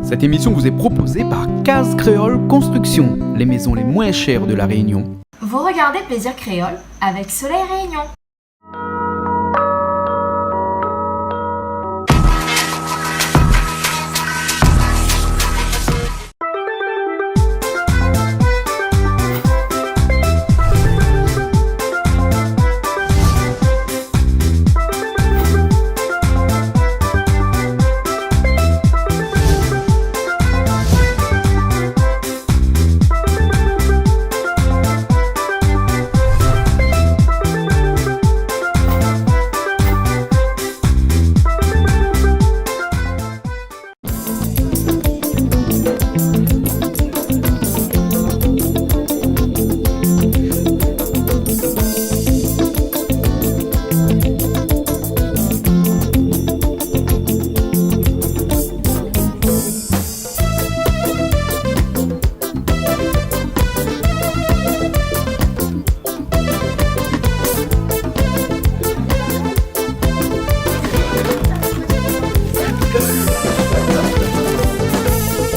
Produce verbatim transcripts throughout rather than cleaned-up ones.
Cette émission vous est proposée par Case Créole Construction, les maisons les moins chères de La Réunion. Vous regardez Plaisir Créole avec Soleil Réunion.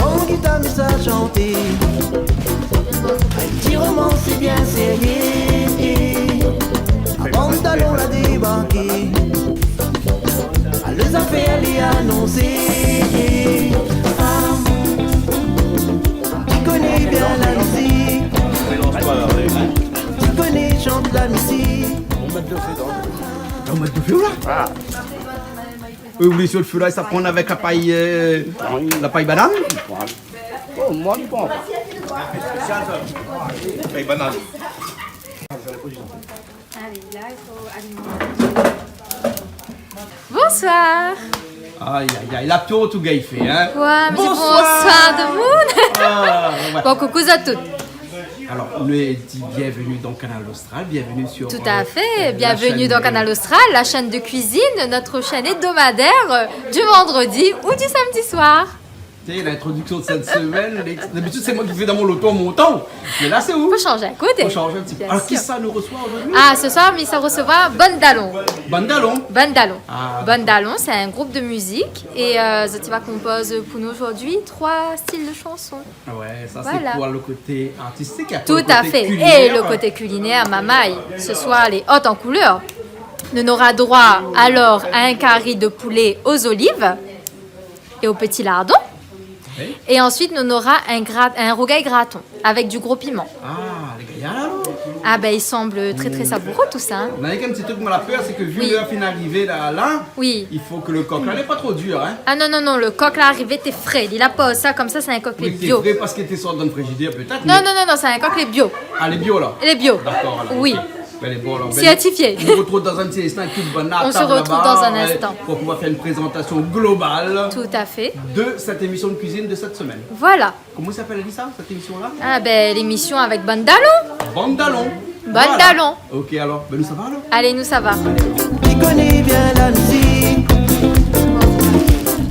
Bann gitar mi sa shanté, ti romans bien sérié. Bann dalon la débarké, a lé zafèr lé anonsé. Ah, ti koné bien la mizik, ti koné shant la mizik. Ou mèt do fé dan, ou mèt do fé la ? Ah. Oui, oui, sur le feu là, sa i pran avèk la pay, euh, la pay banane. Oh, moin, mi pran pa. Pay banane. Bonsoir. Ay, ay, ay, la tour tout gay fé, hein ? Ouais, mé sé bonsoir. Bonsoir tout le monde. Ah, ouais. Bon, coucou à toutes. Alors, on est dit bienvenue dans Kanal Austral, bienvenue sur, euh, la chaîne, euh, Tout à fait, bienvenue dans Kanal Austral, la chaîne de cuisine, notre chaîne hebdomadaire, euh, du vendredi ou du samedi soir. Té, l'introduction de cette semaine, l'ex-, d'habitude, c'est moi qui fais dans mon loto en montant. Mais là, c'est vous. Faut changer un côté. Faut changer un petit peu. Bien sûr. Alors, qui ça nous reçoit aujourd'hui ? Ah, ce soir, mi sa resevwar Bann Dalon. Bann Dalon ? Bann Dalon. Ah, d'accord. Bann Dalon, c'est un groupe de musique. Et, euh, zot i va kompoz pou nou zordi trois styles de chansons. Ah ouais, ça, c'est pour le côté artistique, et après le côté culinaire. Voilà. Tout à fait. Et le côté culinaire, mamay, ce soir, les hôtes en couleur. Nou nora droi alors à un cari de poulet aux olives et au petit lardon. Oui. Et ensuite, nou nora un grat-, un rougay graton avec du gros piment. Ah, lé gayar, alor ? Ah ben, il semble très, très savoureux, tout ça, hein. Néna in ti truk, moin la pèr, sé ke vu l'heure fine arivé la, la, il faut que le coq, là, lé pa tro dur, hein. Ah non, non, non, le coq la arivé té fré. Li la poz sa konmsa, sé in kok lé bio. Oui, té fré parske té sort dan le frigidaire, peut-être, mais... Non, non, non, non, sé in kok lé bio. Ah, lé bio, la ? Lé bio. D'accord, alors, OK. Oui. Bèl é bon, alor, bèl. Certifié. Nou retrouv dan in ti instan avèk tout bann la tab laba, euh, pou pouvoir fé in prézantasion global de cette émission de cuisine de cette semaine. On se retrouve dans un instant. Tout à fait. Voilà. Koman i apèl ali sa, sèt émisyon-la ? Ah ben, l'émission avec Bann Dalon. Bann Dalon. Bann Dalon. Voilà. OK, alor, ben, nou sava, alor ? Allez, nou sava. Ti koné bien la mizik,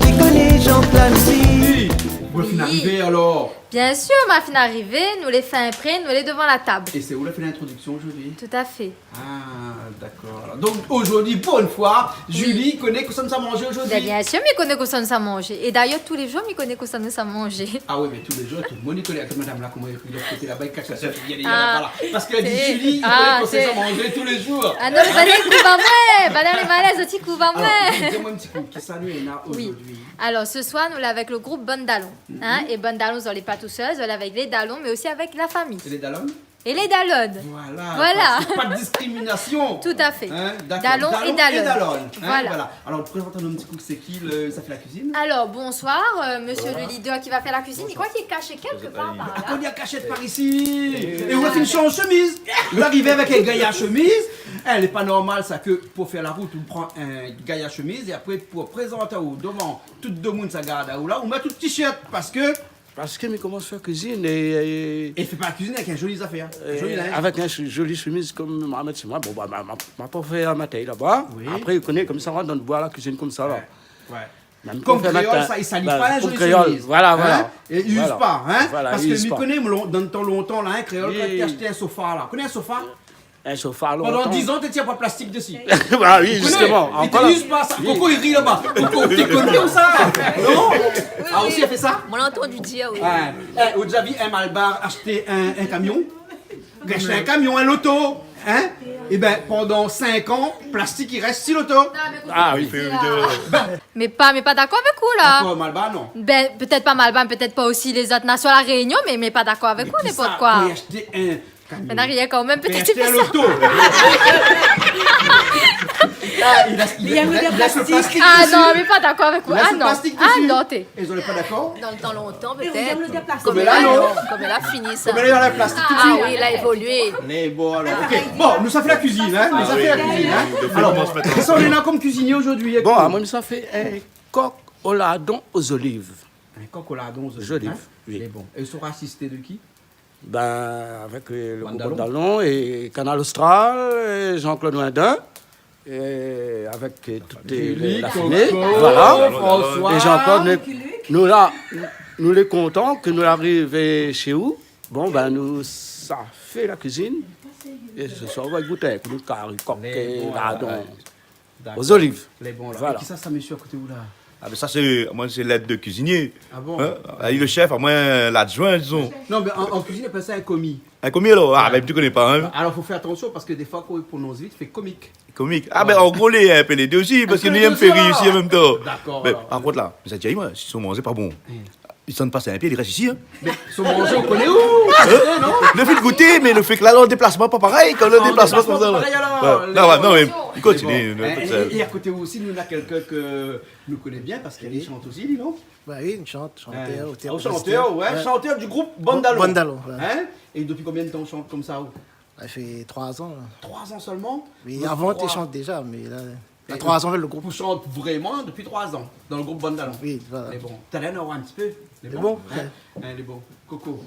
ti koné shant la mizik. Oui. Ou la fine arivé, alor ? Bien sûr, ma fine arivé, nou lé fin pré, nou lé devan la tab. Et c'est vous la fé l'introduction aujourd'hui ? Tout à fait. Ah, d'accord. Alors, donc, aujourd'hui, pour une fois, Julie i koné kosa nou sa manzé aujourd'hui. Ben, bien sûr, mi koné kosa nou sa manzé. Et d'ailleurs, tous les jours, mi koné kosa nou sa manzé. Ah oui, mais tous les jours, tout le monde i koné. Attends, madame, là, comment il est de l'autre côté là-bas, il cache la sauce, il y a, il y a là-bas, là. Parce qu'elle dit, Julie i koné kosa nou sa manzé tous les jours. Ah non, banna i kouv amoin. Banna lé malèz, zot i kouv amoin. Alors, dis-moi un petit coup, kisa nou néna aujourd'hui ? Oui. Alors, ce soir, nou lé avec le groupe Bann Dalon. Hein, et Bann Dalon, zot lé pa tout seul, zot lé avec les dalons, mais aussi avec la famille. Et les dalonnes ? Et les dalonnes. Voilà, voilà. Parce que pas de discrimination. Tout à fait. Hein, d'accord. Dalon et dalonne. Dalon et dalonne. Hein, voilà. Voilà. Alors, présente-nous un petit coup, c'est qui le, ça fait la cuisine ? Alors, bonsoir, euh, monsieur le leader qui va faire la cuisine. Bonsoir. Je crois qu'il est caché quelque part par là. Ah, koné, kashèt par isi. Et ou la fine shanj shemiz. Ou la arivé avèk in gayar shemiz. Eh, lé pa normal, sa, ke pou fé la rout, ou pran in gayar shemiz é apré, pou prézant aou dovan tout demoun sa gard aou la, ou mèt out t-shirt, parske Parske mi komans fé kuizine é, é... É fé pa kuizine avèk in zoli zafèr, in zoli linz. Avèk in zoli shemiz konm ma mèt si moin. Bon, bah, ma, ma, ma pa fé in matin laba. Oui. Apré, ou koné, konmsa, ou rant dan le boi, la kuizine konmsa, la. Ouais, ouais. Konm kréol, sa, i sali pa in zoli shemiz. Voilà, voilà. Hein ? É i uz pa, hein ? Voilà, i uz pa. Parske mi koné, lon-, dan tan lontan, la, in kréol, kan té ashté in sofa, la. Ou koné in sofa ? In sofa lontan. Pandan diz an, té i tien pa plastik dési. Ba oui, zisteman. Ou koné, i itiliz pa sa. Koko i ri laba. Koko, ou té koné ou sa ? Non ? Ah, osi, la fé sa ? Moin la antann dir, oui. Oué. É, ou la déza vi in malbar ashté in, in kamion ? Ashté in kamion, in loto, in ? Ében, pandan sink an, plastik i rès si loto. Ah oui. Mé pa, mé pa dakor avèk ou la. Dakor, malbar, non. Bin, pétèt pa malbar, pétèt pa osi lézot nasion La Rényon, mé, mé pa dakor avèk ou, ninport koi. Mé kisa, kan li ashté in kamion. Mé na rien kan mèm, pétèt i fé sa. Li ashté in loto. Ah, li la, li la, li la lo plastik dési. Ah non, mé pa dakor avèk ou. Li la lo plastik dési. Ah non, té. É zot lé pa dakor ? Dan le tan lontan, pétèt. É ou yèm lo plastik. Koméla, non. Koméla, fini sa. Koméla, néna lo plastik tout suit. Ah oui, la évolié. Mé bon, alor, OK. Bon, nou sa fé la kuizine, in. Nou sa fé la kuizine, in. Alor, kisa ou néna kom kuizinié zordi ? Bon, amoin, mi sa fé in kok o lardon o zoliv. In kok o lardon o zoliv, in ? Zoliv, oui. Mé bon. É ou sra asisté de ki ? Bin, avèk, euh, le group Bandalon. Bandalon é Kanal Austral, é Jean-Claude Windin, é avèk, euh, tout lé, Julie, la fimé, Coco, voilà. François. É Jean-Claude, nou, nou la, nou lé kontan ke nou la arivé shé ou. Bon, bin, nou sa fé la kuizine. É se soir, ou va gout in kou kari kok, lardon. Mé bon, alor, oué. Dakor. O zoliv. Lé bon, la. Voilà. É kisa sa, mésyé, a koté ou la ? Ah, bin sa, sé, amoin, sé lèd de kuizinié. Ah bon ? In ? Li lé shèf, amoin, ladzuin, dizon. Non, mé an, an kuizine, i apèl sa in komi. In komi, alor ? Ah, bin, ou koné pa, in ? Alor, fo fé atansion parske défoi, kan i prononss vit, i fé komik. Komik. Ah, bin, an gro, lé in pé lé dé osi, parske nou yèm fé ri osi an mèm tan. Dakor, alor. Mé par kont, la, mi sa di aou, moin, si son manzé pa bon, li sann pa in pié, li rès isi, in. Mé son manzé, ou koné ou ? In ? Non ? Lo fé gouté, mé lo fé ke la, lo déplasman, pa parèy, kan lo déplasman, konmsa, la. Ah, déplasman, pa parèy, alor. Oué. Non, oué, non, mé li kontinié, nou, é, é, é a koté ou osi, nou néna kèlkin ke nou koné bien, parske li shant osi, li, non ? Ba oui, li shant, shantèr, otèr, konpozitèr. Ah, shantèr, oué, shantèr du group Bandalon. Bandalon, oué. In ? É dopi konbien de tan ou shant konmsa, ou ? Sa fé troi zan, la. Troi zan solman ? Oui, avan, té i shant déza, mé la, la, troi zan avèk lo group. Ou shant vréman dopi troi zan dan lo group Bandalon. Oui, voilà. Mé bon, talèr nou va oir in ti pé. Lé bon ? Lé bon, oué. In, lé bon. Koko,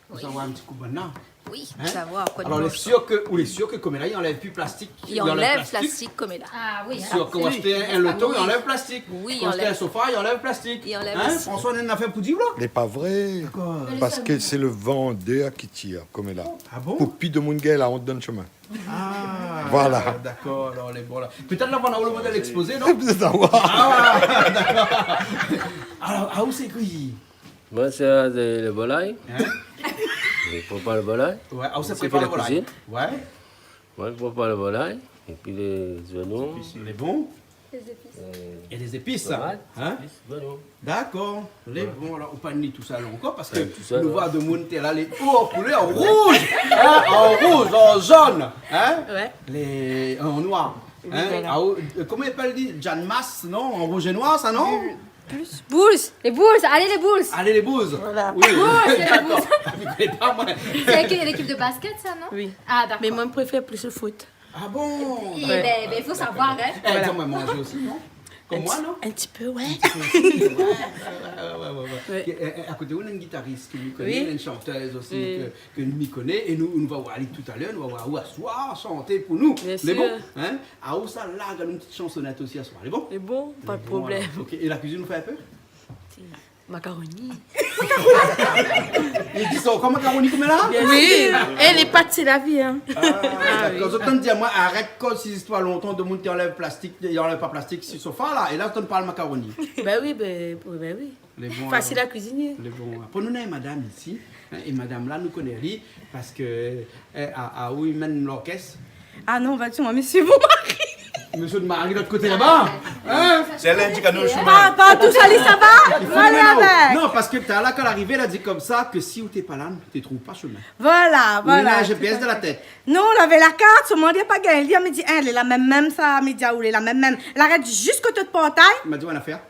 nou sa oir in ti kou banna. Oui, sa va, koi de bon. Alor, ou lé sir ke, ou lé sir ke koméla, i anlèv pi plastik. I anlèv plastik koméla. Ah oui, absoliman. Sir ke ou ashté in loto, i anlèv plastik. Oui, i anlèv. Kan ou ashté in sofa, i anlèv plastik. I anlèv osi. In, François, ou néna in nafèr pou di, la ? Lé pa vré. Dakor. Parske sé lo vandèr ki tir, koméla. Ah bon ? Pou pi de moun gingn la ont dan shomin. Ah, voilà. Dakor, alor, lé bon, la. Pétèt la, nou va oir lo modèl ékspozé, non ? Pétèt la, oué. Ah, dakor. Alor, ah, ou sé ki ? Moin, sé, euh, de, le volay. In ? Mi prépar le volay. Oué, ah, ou sa prépar le volay. Mi fé la kuizine. Oué. Moin, mi prépar le volay. Épi lé zoignon. Lé bon ? Lé zépis. É lé zépis, sa. Tomat, zépis, zoignon. Dakor. Lé bon, alor, ou pa ni tout sa la ankor, parske nou voi demoun té la, lé, oh, an koulèr, an rouz, in, an rouz, an zone, in, lé, an noir, in. Voilà. Ah, euh, koman i apèl, li ? Jeanne Masse, non ? An rouz é noir, sa, non ? Boules. Boules, lé boules, alé lé boules. Alé lé boules. Voilà. Oui. Boules, lé boules. Dakor. Mi koné pa, moin. Sé lékip de basket, sa, non ? Oui. Ah, dakor. Mé moin, mi préfèr plis le foot. Ah bon ? Ébin, ébin, i fo savoir, in. Voilà. É, atann, moin, manzé osi, non ? Kom moin, non ? In ti pé, oué. In ti pé osi, oué. Oué. É, é, a koté ou, néna in gitaris ke mi koné, néna in shantèz osi ke, ke mi koné, é nou, nou va oir ali talèr, nou va oir ou asoir shanté pou nou. Bien sir. Lé bon, in ? Ah, ou sa larg anou in ti shansonèt osi asoir, lé bon ? Lé bon, pa de problèm. Lé bon, alor. OK, é la kuizine, ou fé in pé ? Si. Makaroni. Li di sa, ankor makaroni koméla ? Oui. É lé pat, sé la vi, in. Ah, dakor. Zot i antann dir amoin, arèt kont si zistoir lontan, demoun té i anlèv plastik, té i anlèv pa plastik si sofa, la. É la, zot i antann parl makaroni. Bin oui, bin, bin oui. Lé bon, fasil a kuizinié. Lé bon. Apré, nou néna in madam isi, in, é madam la, nou koné ali, parske, é, a, a, ou i mèn lorkès. Ah non, pa ditou, moin, mésyé mon mari. Mésyé out mari, lot koté laba. In ? Sé lé indi kanou shomin. Pa, pa tou sèl, sa va ? Alé avèk. Non, parske talèr la, kan la arivé, la di konmsa ke si ou té pa la, té trouv pa shomin. Voilà, voilà. Ou néna in G P S dan la tèt. Non, lavé la kart, solman li la pa gingn lir, mi di, in, lé la mèm mèm sa, mi di, ah, ou lé la mèm mèm. La rès zis koté out portay. Ma di aou in nafèr.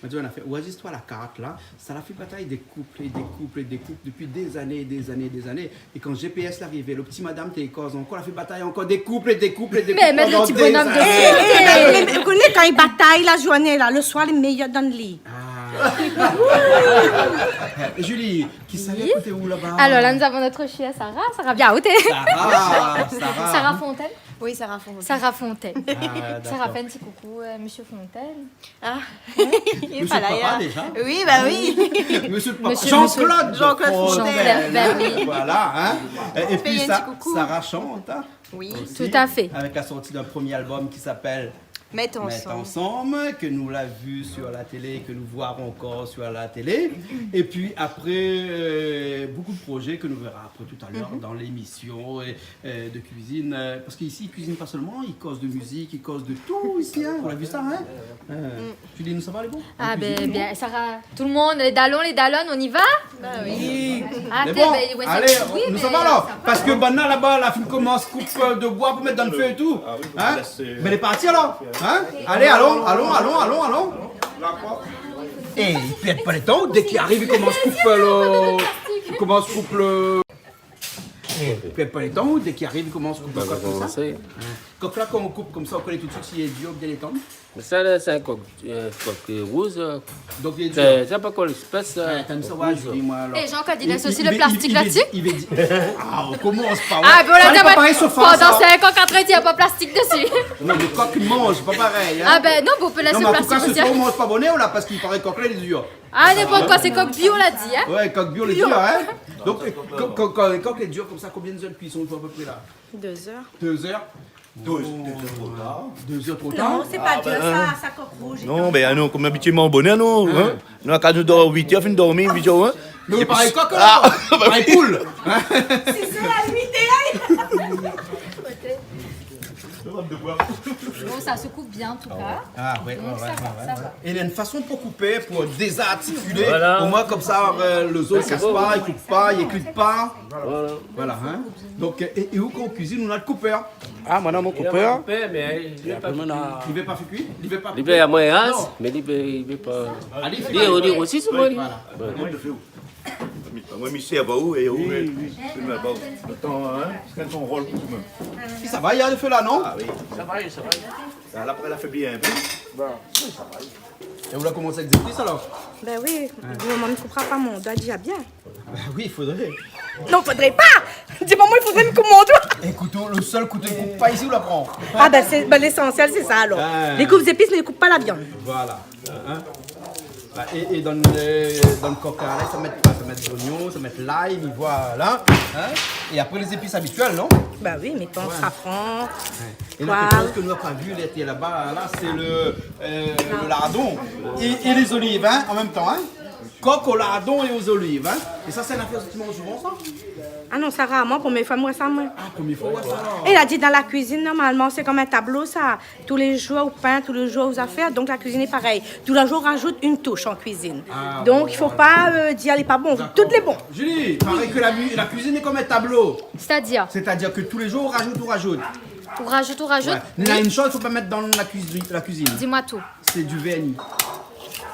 Ma di aou in nafèr, ou aziz aou la kart la, sa la fé batay dé koup, é dé koup, é dé koup, dopi dé zané, dé zané, dé zané. É kan G P S la arivé, lo ti madam té i koz ankor, la fé batay ankor dé koup, é dé koup, é dé koup. Mé, mé lo ti bonom de... É, é, é, mé, mé, ou koné kan i batay la zourné la, lo soir lé méyèr dan lo li. Ah. Julie, kisa lé a koté ou laba ? Alor la, nou avon nout shèr Sarah, Sarah Biaouté. Sarah, Sarah. Sarah Fontaine. Oui, Sarah Fontaine. Sarah Fontaine. Ah, d'accord. Sarah, fais un petit coucou, euh, monsieur Fontaine. Ah. Monsieur le papa, déjà. Oui, bah oui. Monsieur le papa. Monsieur, Jean-Claude monsieur, Jean-Claude Fontaine. Fontaine, bah oui. Voilà, hein. Et, et puis, fais un petit coucou. Sarah chante, hein, aussi, tout à fait, avec la sortie d'un premier album qui s'appelle Mèt ansanm. Mèt ansanm, ke nou la vu sur la télé, ke nou voi ankor sur la télé. Et puis après, euh, beaucoup de projets que nous verrons après tout à l'heure dans l'émission, et, euh, de cuisine, euh, parce qu'ici, ils cuisinent pas seulement, ils causent de musique, ils causent de tout ici, hein. Ou la vu sa, hein ? Euh, Julie, nou sava, lé bon ? Ah ben, bien, Sarah, tout le monde, les dalons, les dalonnes, on y va ? Bah oui. Ah, lé bon. Allez, nou sava alor. Parske banna laba la fine komans koup, euh, de boi pou mèt dan le fé é tou. Hein ? Mé lé parti alor. Hein ? Allez, alon, alon, alon, alon, alon. Eh, i pèrd pa le tan, dèk i ariv, i komans koup, euh, le, i komans koup le, eh, i pèrd pa le tan, dèk i ariv, i komans koup le kok konmsa. Kok la, kan ou koup konmsa, ou koné tout de suite si lé dir oubien lé tann ? Mé sa la, sé in kok, euh, kok, euh, rouz, euh. Donk lé dir. Sé, sé pa kol espès, euh, rouz. Atann, sa va, di amwin alor. Eh, Jean-Claude, i lès osi le plastik la-dsi ? I vé dir, ah, ou komans pa, ouais. Ah ben, ou la di, pandan sink an, katr an, i di, na pa plastik desi. Non, le kok i manz, pa parèy, hein. Ah ben non, bon, ou pé lès le plastik osi, hein. Non, mé an tou ka, se soir, ou manz pa bonèr la, parske i paré kok la lé dir. Ah, n'importe quoi, sé kok bio, la di, hein. Ouais, kok bio lé dir, hein. Donk, euh, kok, kok, kok, kok lé dir konmsa, konbien d'zèr de kuison i fo a pé pré la ? Deux heures. Deux heures ? Deux, deux heures tro tar. Deux heures tro tar ? Non, sé pa dir sa, sa kok rouz. Non, ben, nou, konm abitié, mon bonèr, nou, hein. Nou, kan nou dor uit èr, fine dormi uit èr, hein. Mé ou parèy kok, alor. Parèy poul. Six heures à huit heures. Bon, sa i koup bien, an tou ka. Ah ouais, ouais, ouais, ouais. Donk sa va, sa va. É néna in fason pou koupé, pou dézartikilé. Voilà. Omoin, konmsa, euh, le zo i kas pa, i koup pa, i éklit pa. Voilà. Voilà, hein. Donk, euh, é, é ou, kan ou kuizine, ou néna le koupèr ? Ah, moin néna mon koupèr. Li vé pa fé kui ? Li vé pa fé kui ? Li vé pa koupé ? Li vé amoin ras, mé li vé, li vé pa. Ah, li fé pa. Li osi, sé moin, li. Voilà. Ouais. Moin, mi sèrv aou é ou, oui, oui, sé mèm. Atann, hein, sé in rol pou ou mèm. Sa va, i a le fé la, non ? Ah oui. Sa va, sa va. Sa, la, apré, la fé bien in pé. Bon, sa va. É ou la komans èk zépis, alor ? Ben oui, di moman mi koup pa mon doi, déza bien. Ben oui, i fodré. Non, fodré pa. Di moman i fodré mi koup mon doi. Ékout, le sèl kouto i koup pa isi, ou la pran. Ah ben, sé, ben, lésansièl, sé sa, alor. Ah. Li koup zépis, mé li koup pa la viann. Voilà. Hein ? Bah, é, é dan le, dan le kok la, sa i mèt koi ? Sa i mèt zoignon, sa i mèt lay, voilà. Hein ? É apré, lé zépis abitièl, non ? Bah oui, mé pwan, safran, pwav. Ouais. É la, kèk shoz ke nou la pa vu, lété laba, la, sé le, euh, le lardon é, é lé zoliv, hein, an mèm tan, hein. Kok o lardon é o zoliv, hein. É sa, sé in afèr ou manz souvan, sa ? Ah non, sa, rarman, promié foi mi oi sa, moin. Ah, promié foi ou oi sa, alor. É la di, dan la kuizine, normalman, sé konm in tablo, sa. Tou lé zour ou pin, tou lé zour ou zafèr, donk la kuizine lé parèy. Tou lé zour ou razout in toush an kuizine. Ah, bon, voilà. Donk i fo pa, euh, dir lé pa bon. D'accord. Tout lé bon. Julie, parèy ke la mu-, la kuizine lé konm in tablo. Sétadir ? Sétadir ke tou lé zour ou razout, ou razout. Ou razout, ou razout. Ouais. Mé néna in shoz i fo pa mèt dan la kuizi-, la kuizine. Di amoin tout. Sé du vèrni.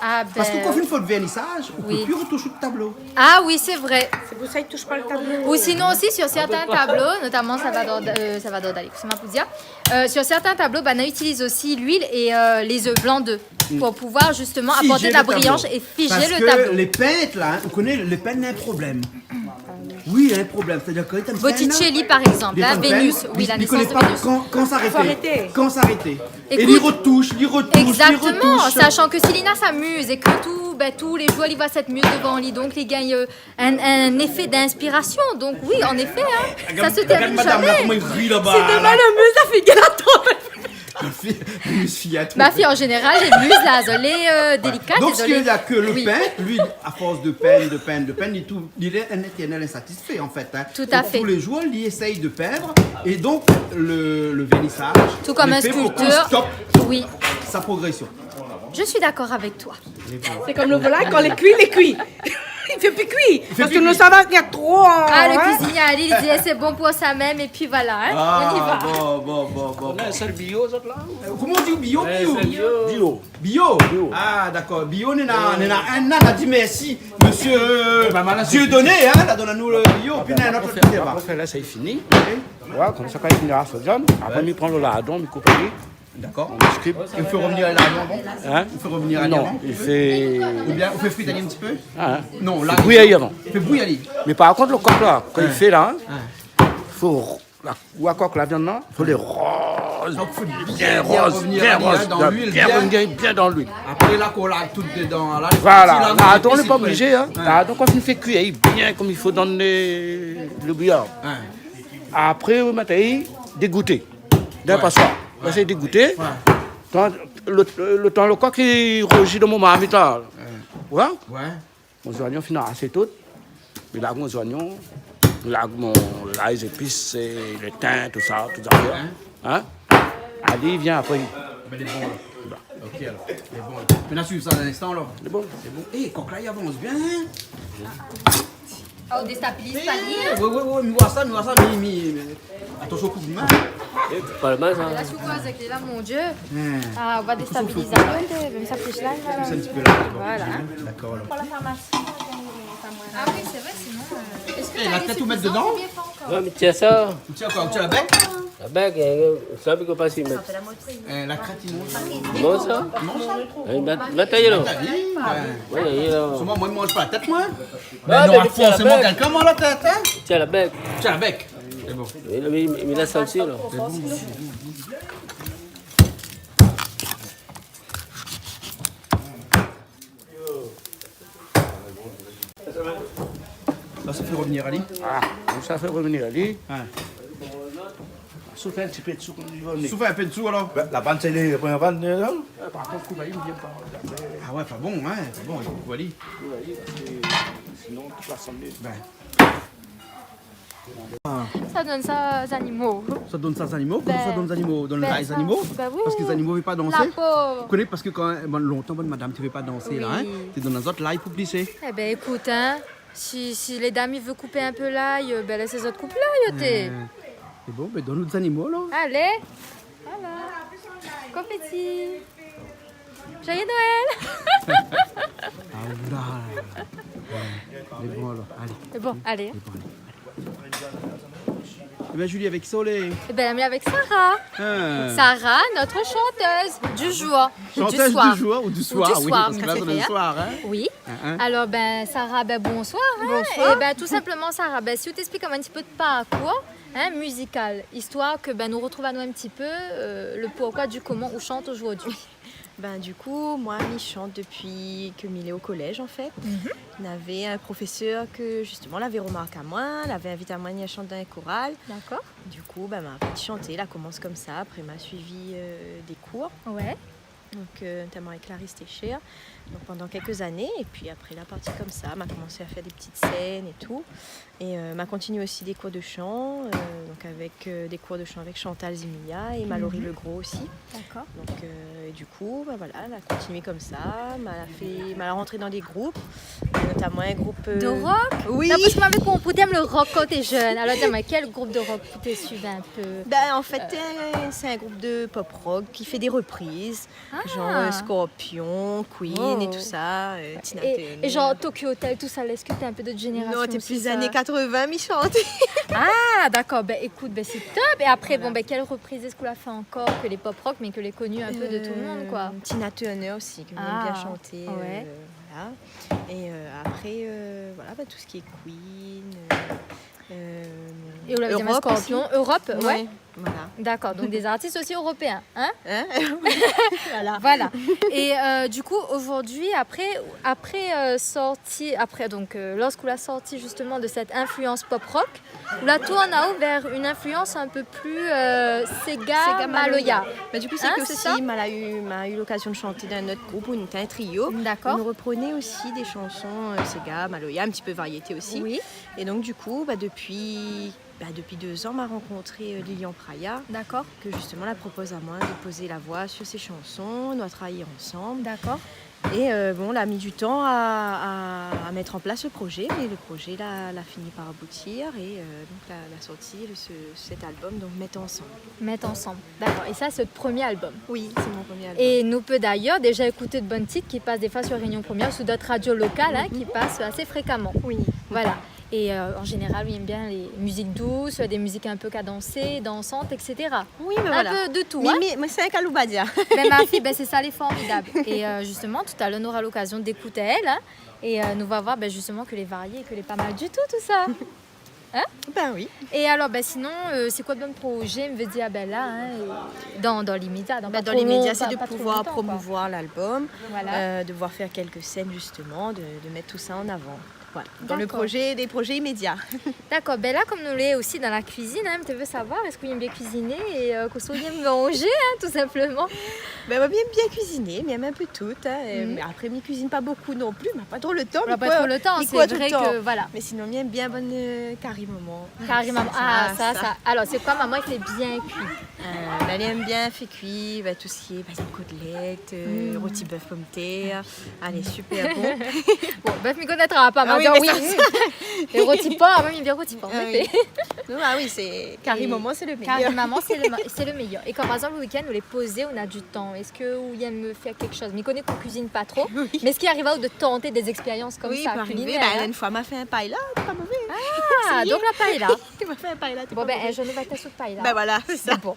Ah ben. Parske kan ou fé in fo de vèrnisaz, ou pé pi rotoush le tablo. Ah oui, sé vré. Sé pou sa i toush pa le tablo. Ou sinon osi, sur certains tableaux, notamment Salvador Da-, euh, Salvador Dali, kosa mi pé dir, euh, sur certains tableaux, ben, on utilise aussi l'huile et, euh, les œufs, blanc d'œuf, pour pouvoir justement apporter de la brillance et figer le tableau. Figé le tablo. Parske lé pint la, hein, ou koné, lé pint néna in problèm. Oui, néna in problèm. Sétadir ke Botticelli, par exemple, hein, Vénus, oui, la naissance de Vénus. Li koné pa kan, kan s'arrêter. Faut arrêter. Kan s'arrêter. É li rotoush, li rotoush, li rotoush. Exactement, sachant que si li néna sa muz é ke tou, ben, tou lé zour li voi sèt muz dovan li, donk li gingn, euh, in, in éfé d'inspirasion. Donk oui, an éfé, hein, sa i termine zamé. Gard madam la, koman i ri laba la. Sé domann la muz la fé gingn la tonm. Ma fille, ma fille, attends. Ma fille, en général, lé muz la, zot lé, euh, délicat, désolée. Donk, sa i vé dir ke le pin, li, a fors de pinn, de pinn, de pinn, li trouv, li lé in éternel insatisfé, an fèt, hein. Tout à fait. Donk, tou lé zour, li éséy de pindre, é donk, le, le vèrnisaz, tout comme un sculpteur, stop sa progrésion. Oui. Je suis d'accord avec toi. Sé konm le volay, kan lé kui, lé kui. I fé pi kui. I fé pi kui. Parske nou sava, néna tro, hein. Ah, le kuizinié, li di, eh, sé bon pou sa mèm, épi voilà, hein. On y va. Ah, bon, bon, bon, bon, bon. Sé bio, sa, la, ou ? Euh, koman i di bio, bio ? Bio. Bio. Bio. Ah, dakor. Bio, néna, néna in an, la di mèrsi, monsieur Dieudonné, hein, la donn anou le bio, pi néna in ot, la fé la, sé fini. Oui. Ouais, konmsa, kan li fini la, sa viann, apré, mi pran le lardon, mi koup ali. D'accord. On script. É ou fé revenir ali avan ? Hein ? Ou fé revenir ali avan ? Non, i fé... Oubien ou fé frit ali in ti pé ? Hein ? Non, la, fé bouyi ali avan. Fé bouyi ali. Mé par kont, le kok la, kan li fé la, hein, fo La, ou akor la viann la, fo lé roz, bien roz, bien roz, bien roz, bien dan luil. Apré la, kan ou la tout dedan la, voilà. La, atann, lé pa oblizé, hein. La, donk, ou fine fé kui bien konm i fo dan le, le bouillir. Apré, ou mèt ali dégouté. Dan pasoir. Ou lès ali dégouté. Tan, le, le tan le kok i rozi dan mon marmit la. Ouais. Mon zoignon fine arasé tout. Mi larg mon zoignon, mi larg mon lay, zépis, é le tin, tout sa, tout zafèr. Hein ? Ali i vien apré. Bin, lé bon, la. Ok, alor. Lé bon, la. Mintnan, suiv sa dan in instan, la. Lé bon. Lé bon. É, kok la i avans bien, hein ? Ah, ou déstabiliz pa li, hein ? Oui, oui, oui, mi voi sa, mi voi sa, mi, mi, mi. Atansion, koup mon min. É, pa la min, sa. La, si ou koz avèk li la, mon Dieu. Ah, ou va déstabiliz ali, mèm sa, plis la, la. Plis in ti pé la, lé bon. Voilà. Dakor, alor. Pou la farmasi, sa i gingn pa moin. Ah oui, sé vré, sinon, euh, èske la tèt ou mèt dedan ? Ou bien pa ankor ? Ouais, mé tiens sa. Ou tiens koi ? Ou tiens la bèk ? La bèk, euh, sa, mi koné pa si mèt. Euh, la krèt, i manz. I manz sa ? I manz sa ? Eh, mèt, mèt ali, la. Mèt ali, ouais. Oui, oui, la. Solman, moin, mi manz pa la tèt, moin. Ah, mé non, mé tiens la forséman bèk. Kèlkin i manz la tèt, hein ? Tiens la bèk. Tiens la bèk. Lé bon. Oui, oui, mé la, sa osi, la. Lé bon. La, sa fé revnir ali. Ah, sa fé revnir ali. Ouais. Souf in ti pé desou, konm i vé. Souf in pé desou, alor. Bin, la bann, sé lé, la bann, euh, non ? Ah, par kont, koup ali, mi vien pa. Ah ouais, pa bon, hein, pa bon, i fo koup ali. Koup ali, parske sinon, tout la sanblé. Bin. Ah. Sa donn sa zanimo. Sa donn sa zanimo ? Koman sa donn zanimo ? Donn lay zanimo ? Bin oui. Parske zanimo i vé pa dansé. La po. Ou koné, parske kan, bon, lontan, bann madam té vé pa dansé, la, hein. Oui. Té donn azot lay pou plisé. Eh bin, ékout, hein, si, si lé dam i vé koup in pé lay, euh, bin, lès azot koup lay, té. Euh, é bon, bin, donn nout zanimo, la. Alé. Voilà. Konféti. Joyeux Noël. Ah, oula. Ouais. Lé bon, alor. Alé. Lé bon, alé. Lé bon, alé. Eh bin, Julie, avèk sa, lé... Eh bin, la mi lé avèk Sarah. Ah. Sarah, notre chanteuse du jour. Chanteuse du jour ou du soir, oui, parce que là, c'est le soir, hein. Oui. Hein, hein. Alors, ben, Sarah, ben, bonsoir, hein. Bonsoir. Eh ben, tout simplement, Sarah, ben, si ou té ésplik amoin in ti pé out parkour, hein, mizikal, istoir ke, ben, nou retrouv anou in ti pé, euh, le pourquoi du comment ou shant aujourd'hui. Ben, du coup, moi, mi shant depuis que mi lé au collège, en fait. Mhm. Navé un professeur que, justement, lavé remark amoin, lavé invit amoin vnir shant dan in koral. D'accord. Du coup, ben, ma anvi shanté, la komans konmsa. Apré, ma suivi, euh, des cours. Ouais. Donc, euh, notamment avec Clarisse Técher. Donc, pendant quelques années. Et puis après, la parti konmsa, ma komansé à faire des petites scènes et tout. Et, euh, ma continué aussi des cours de chant, euh, donc avec, euh, des cours de chant avec Chantal Zimiya et Mallory Legros aussi. D'accord. Donc, euh, et du coup, bah voilà, ma continué konmsa, ma fé, ma rantré dan des groupes, notamment un groupe, euh... De rock ? Oui. Non, parske moin lavé konpri, ou té èm le rock kan ou té jeune. Alors, dis-moi, quel groupe de rock ou té suiv in pé ? Ben, en fait, euh, c'est un groupe de pop rock qui fait des reprises. Ah. Genre, euh, Scorpions, Queen et tout ça, euh, Tina Turner. Et, et genre Tokyo Hotel, tout ça, là, est-ce que t'es un peu d'autres générations aussi, ça ? Non, té plis ané quatre-vingts, mi shanté. Ah, d'accord. Ben, écoute, ben, c'est top. Et après, bon, ben, quelle reprise est-ce qu'on a fait encore que les pop rock, mais que les connus un peu de tout le monde, quoi ? Euh, Tina Turner aussi, que j'aime bien chanter, euh, voilà. Et, euh, après, euh, voilà, ben, tout ce qui est Queen, euh, Euh, et ou lavé di amoin Europe Scorpions, aussi. Europe, ouais. Ouais, voilà. D'accord, donc des artistes aussi européens, hein ? Hein ? Voilà. Voilà. Et, euh, du coup, aujourd'hui, après, après, euh, sorti, après, donc, euh, lorsqu'ou la sorti justement de cette influence pop rock, ou la tourn aou vers une influence un peu plus, euh, séga, séga maloya. Maloya. Bah, du coup, c'est que aussi, ma la eu, ma eu l'occasion de chanter dans un autre groupe, on était un trio. D'accord. On reprenait aussi des chansons, euh, séga, maloya, un petit peu variété aussi. Oui. Et donc, du coup, bah, depuis, bah, depuis deux ans, ma rankontré, euh, Lilian Praya, d'accord, que justement, la propoz amoin de poser la voix sur ses chansons, nou la travay ansanm. D'accord. Et, euh, bon, la mis du temps à, à, à mettre en place le projet, mais le projet, la, la fini par aboutir et, euh, donc, la, la sorti le, ce, cet album, donc Mèt ansanm. Mèt ansanm. D'accord. Et ça, c'est votre premier album ? Oui, c'est mon premier album. Et nou pé d'ailleurs déjà écouter de bann tit ki pass des fois sur Réunion Première, sur d'autres radios locales, hein, qui passent assez fréquemment. Oui. Voilà. Et, euh, en général, ou èm bien les musiques douces, des musiques un peu cadencées, dansantes, et cetera. Oui, mais voilà. Un peu de tout, hein ? Mi, mi, moin sé in kaloubadia. Ben, ma fille, ben, c'est ça, elle est formidable. Et, euh, justement, tout à l'heure, on aura l'occasion d'écouter elle, hein, et, euh, nou va voir, ben, justement, que les variés, que les pas mal du tout, tout ça. Hein ? Ben oui. É alor, ben sinon, euh, sé koi out bann projé, mi vé dir, ben la, hein, é dan, dan limédia, dan pa tro lontan, pa tro lontan, koi. Ben, dan limédia, sé de pouvoir promouvoir l'album, euh, de pouvoir faire quelques scènes, justement, de, de mettre tout ça en avant. Voilà. Voilà. D'accord. Dans le projet, des projets immédiats. D'accord. Ben la, kom nou lé osi dan la kuizine, hein, mi vé savoir, èske ou yèm bien kuiziné é, euh, kosa ou yèm manzé, hein, tout simplement. Ben, moin, mi yèm bien kuiziné, mi yèm in pé tout, hein, euh, mé apré, mi kuizine pa bonpé non pli, ma pa tro le tan, mi koi tout le tan. Voilà, pa tro le tan, sé vré ke, voilà. Mé sinon, mi yèm bien bann, euh, kari momon. Kari momon, ah, sa, sa. Alor, sé koi momon i fé bien kui ? Euh, ben, èl i yèm bien fé kui, ben, tout sak i lé, par égzanp, kotlèt, euh, roti bèf pomdetèr. Alé, super bon. Bon, bèf, mi koné pa, mé oui. É roti por, moin, mi yèm bien roti por, mé... Ah oui. Non, ah oui, sé, kari momon, sé le méyèr. Kari momon, sé le ma-, sé le méyèr. É kan, par égzanp, le week-end, ou lé pozé, ou na du tan, èske ou yèm fé kékshoz ? Mi koné ou kuizine pa tro, mé èske i ariv aou de tanté dé zékspérians konmsa, kulinair, hein ? Oui, i pé arivé. Ben, in foi, ma fé in paella, pa mové. Ah, donk la paella. Ma fé in paella, té pa mové. Bon, ben, in zour nou va tèst out paella. Ben voilà, sé sa. Bon.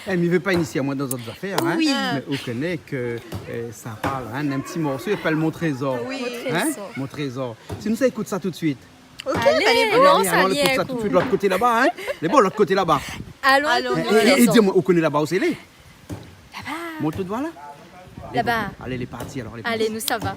Eh, mi vé pa inisié amoin dan zot zafèr, hein, mé ou koné ke, euh, sa parl, hein, in ti morso i apèl Mon Trézor. Oui. Hein ? Mon Trézor. Mon Trézor. Si nou sa ékout sa tout suit. Ok, alé, ben, alé, alon, alon, alon ékout sa tout suit, lot koté laba, hein. Lé bon, lot koté laba. Alon ékout Mon Trézor. É, é, é di amoin, ou koné laba ousa i lé ? Laba. Mont out voi la. Laba. Lé bon. Alé, lé parti alor, lé parti. Alé, nou sava.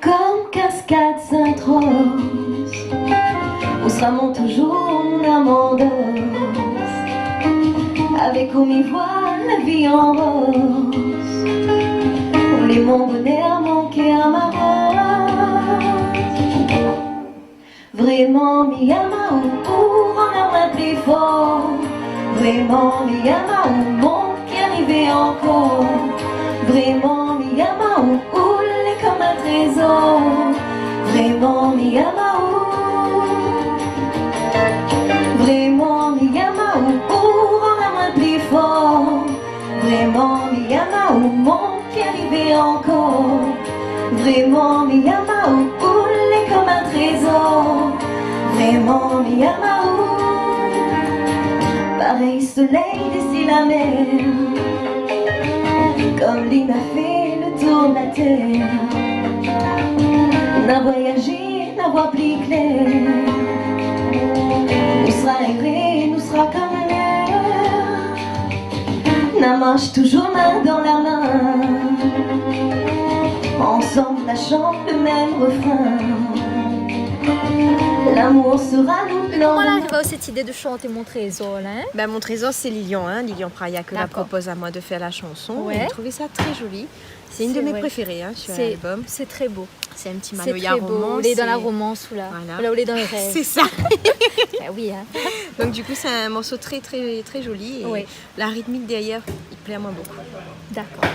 Kom kaskad Sint-Roz, ou sra mon toujour, mon amandans. Avèk ou mi voi la vi an roz. Ou lé mon bonèr, mon kèr, ma roz. Vréman mi yèm aou, ou rann amoin pli for. Vréman mi yèm aou, mon kèr i vé ankor. Vréman mi yèm aou, ou lé kom in trézor. Vréman mi yèm aou. Vréman mi yèm aou, ou rann amoin pli for. Vréman mi yèm aou, mon kèr i vé ankor. Vréman mi yèm aou, ou lé kom in trézor. Vréman mi yèm aou. Parèy solèy dési la mèr, kom li la fé le tour la tèr. Na voiyajé, na voi pli klèr. Nou sra éré, nou sra kom lèr. Na marsh toujour min dan la min. Ansanm na shant le mèm refrin. Lamour sra nout landrin. Koman la ariv aou sèt idé de shanté Mon Trézor la, hein ? Ben, Mon Trézor, sé Lilian, hein, Lilian Praya ke la propoz amoin de fèr la shanson. D'accord. Ouais. É mi trouv sa tré zoli. Sé inn de mé préféré, hein, sur l'album. Sé vré. Sé, sé tré bo. Sé in ti maloya romans. Sé tré bo. Ou lé dan la romans, ou la. Voilà. Ou la, ou lé dan le rèv. Sé sa. Ben oui, hein. Donk, du kou, sé in morso tré, tré, tré zoli. É la ritmik dèrièr, i plé amoin bonpé. D'accord.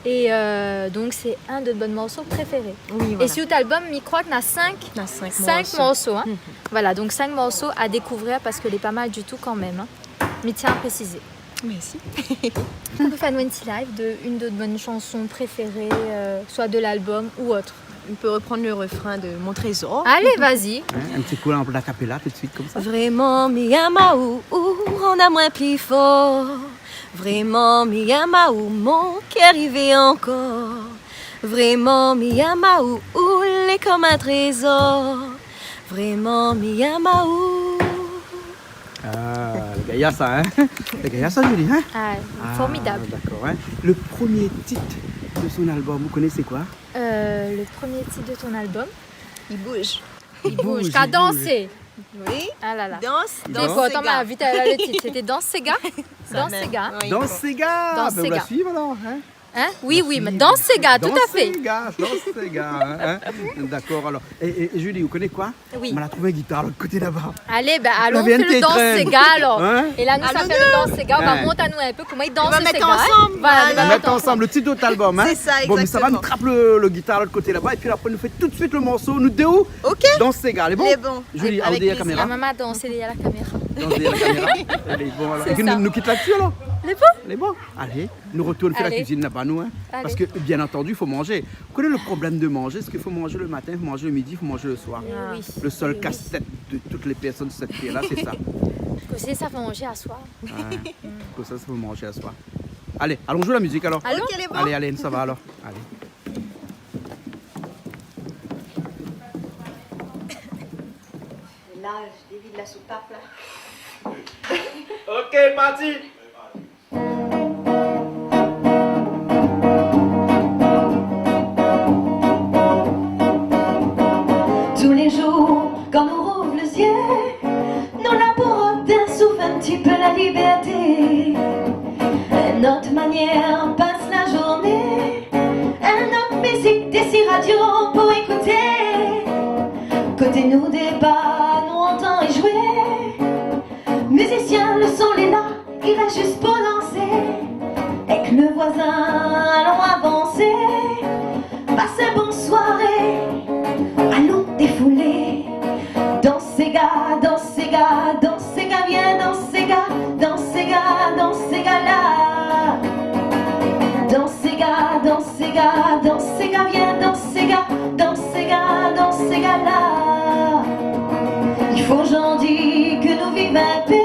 É, euh, donk, sé inn de out bann morso préféré. Oui, voilà. É sur out album, mi kroi k'na sink, sink morso, hein. Na sink morso. Mhm. Voilà, donk sink morso a dékouvèr parske lé pa mal du tou kan mèm, hein. Mi tien a présizé. Mèrsi. Ou pé fé anou in ti live de inn de out bann shanson préféré, euh, soi de l'album ou ot. On peut reprendre le refrain de Mon Trésor. Alé, vas-y. Hein, in ti kou la, an a capella tout de suite, konmsa. Vréman mi yèm aou, ou rann amoin pli for. Vréman mi yèm aou, mon kèr i vé ankor. Vréman mi yèm aou, ou lé konm in trézor. Vréman mi yèm aou. Ah, lé gayar sa, hein ? Lé gayar sa, Julie, hein ? Ah, formidable. Ah, d'accord, hein. Le premier titre de son album, vous connaissez quoi ? Euh, le premier titre de ton album ? I bouz. I bouz, i bouz. Cadence. Oui. Ah là là. Danse, danse séga. Attends, ma invité, elle a le titre. C'était Danse séga ? Sa mèm. Danse séga. Oui. Danse séga. Danse séga. Ben, on va suivre alors, hein ? Hein ? Oui, oui, mé dans séga, tout à fait. Dans séga, dans séga, hein, hein. D'accord, alors. Et, et, et Julie, vous connaissez quoi ? Oui. Moin la trouv in gitar lot koté laba. Allez, ben, alon fé le dans séga, alors. Hein ? Et là, nou sa fé le dans séga, nou va mont anou in pé koman i dans séga, hein. Nou va mèt ansanm. Voilà, nou va mèt ansanm. Le titre de l'album, hein. C'est ça, exactement. Bon, mé sa va, nou trap le, le gitar lot koté laba, épi apré nou fé tout de suite le morso, nou dé ou, dans séga. Lé bon ? Lé bon. Julie, avec plaisir. Ou dèrièr la kaméra. La maman dans, c'est derrière la caméra. Dans derrièr la kaméra. Lé bon, alors. C'est ça. Épi nou, nou kit la-dsi, alors. Lé bon ? Lé bon. Allez. Nou rotourn fé la kuizine laba, nou, hein. Allez. Parce que, bien entendu, il faut manger. Vous connaissez le problème de manger, c'est qu'il faut manger le matin, il faut manger le midi, il faut manger le soir. Ah oui. Le seul casse-tête de toutes les personnes sur cette terre-là, c'est ça. Kosa sa fé manzé aswar ? Ouais. Kosa sa fé manzé aswar ? Allez, alon zoué la mizik, alors. Alon. Ok, lé bon. Allez, allez, sa va, alors. Allez. La, mi dévid la soutap, la. Ok, parti. Tou lé zour, kan nou rouv lé zié, nou la pou rod in souf, in ti pé la libèrté. In not manièr pas la zourné, in not mizik dési radio pou ékouté. Koté nou déba, nou antann i zoué. Mizisien, le son lé la, i rès zis pou dansé. Èk le voizin, alon avansé. Pas in bon soiré, alon défoulé. Dans séga, dans séga, dans séga, vien dans séga, dans séga, dans séga la. Dans séga, dans séga, dans séga, vien dans séga, dans séga, dans séga la. I fo zordi ke nou viv in pé.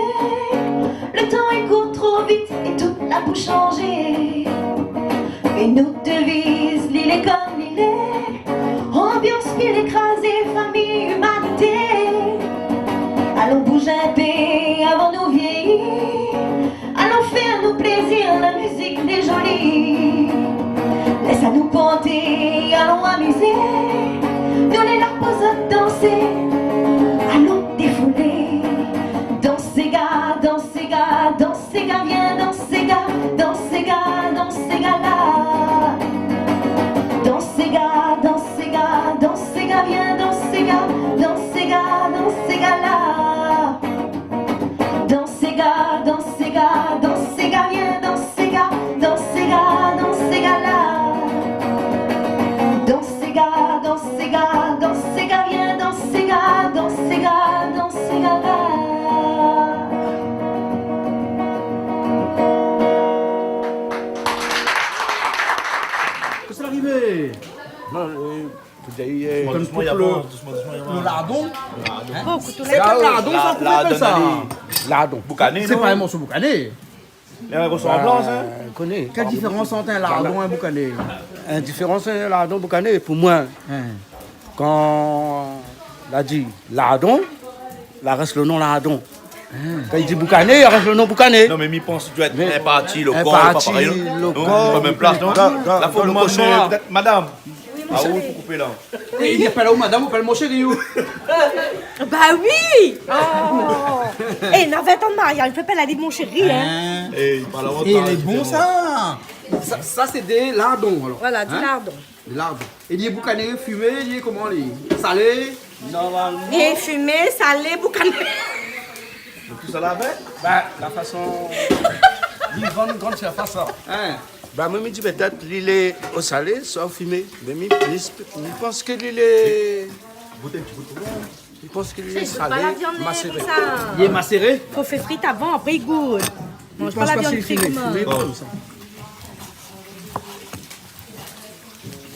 Le tan i kour tro vit é tout la pou sanzé. Mé nout deviz, li lé konm li lé. Anbians pi lé krazé, fami, imanité. Alon bouz in pé avan nou viéyi. Alon fé anou plézir, la mizik lé zoli. Lès anou panté, alon amizé. Nou lé la pou zot dansé. Alon défoulé. Dans séga, dans séga, dans séga, vien dans séga, dans séga, dans séga la. Dans séga, dans séga, dans séga, vien dans séga, dans séga, dans séga la. Dans séga, dans séga, dans séga, vien dans séga, dans séga, dans séga la. Dans séga, dans séga, dans séga, vien dans séga, dans séga, dans séga la. Kosa la arivé ? Non, euh, Dousman, dousman, dousman, dousman. Le lardon. Lardon. Hein ? Oh, kouto la. Sé kèl lardon sa, la, koman i apèl sa ? Lardon. Lardon. Boukané, non ? Sé pa in morso boukané. Néna in resanblans, hein ? Kèl diférans ant in lardon é in boukané ? In diférans, in lardon, boukané, pou moin. Hein. Kan la di lardon, la rès le non lardon. Kan i di boukané, i rès le non boukané. Non, mé mi pans i doi èt in parti, le kor, pa parèy, non ? Mé in parti, le kor, pa mèm plas, non ? Dan, dan, la fo dan le koshon, la. Pétèt, madam. Oui, mon shéri. Ah, ou pou koupé la. É li apèl aou madam, ou apèl mon shéri, ou ? Ba oui. Oh. É, na vin tan de mariaz, i fo pa apèl ali mon shéri, hein. Hein. É, i parl aou. É, lé bon, sa. Sa, sa sé dé lardon, alor. Voilà, dé lardon. Hein ? Dé lardon. É li lé boukané, fimé, li lé koman, li ? Salé ? Normalman. É fimé, salé, boukané. Donk, tout sa la avèk ? Ba, la fason li vann grann sirfas, sa. Hein ? Ba, moin, mi di pétèt li lé o salé, soi o fimé. Mé mi, mi, mi pans ke li lé... Gout in ti pé. Mi pans ke li lé salé, maséré. Sé, i gout pa la viann, euh, konmsa. Li lé maséré ? Fo fé frit avan, apré i gout. Manz pa la viann frit konmsa. Mi pans pa si li lé fimé, fimé konmsa.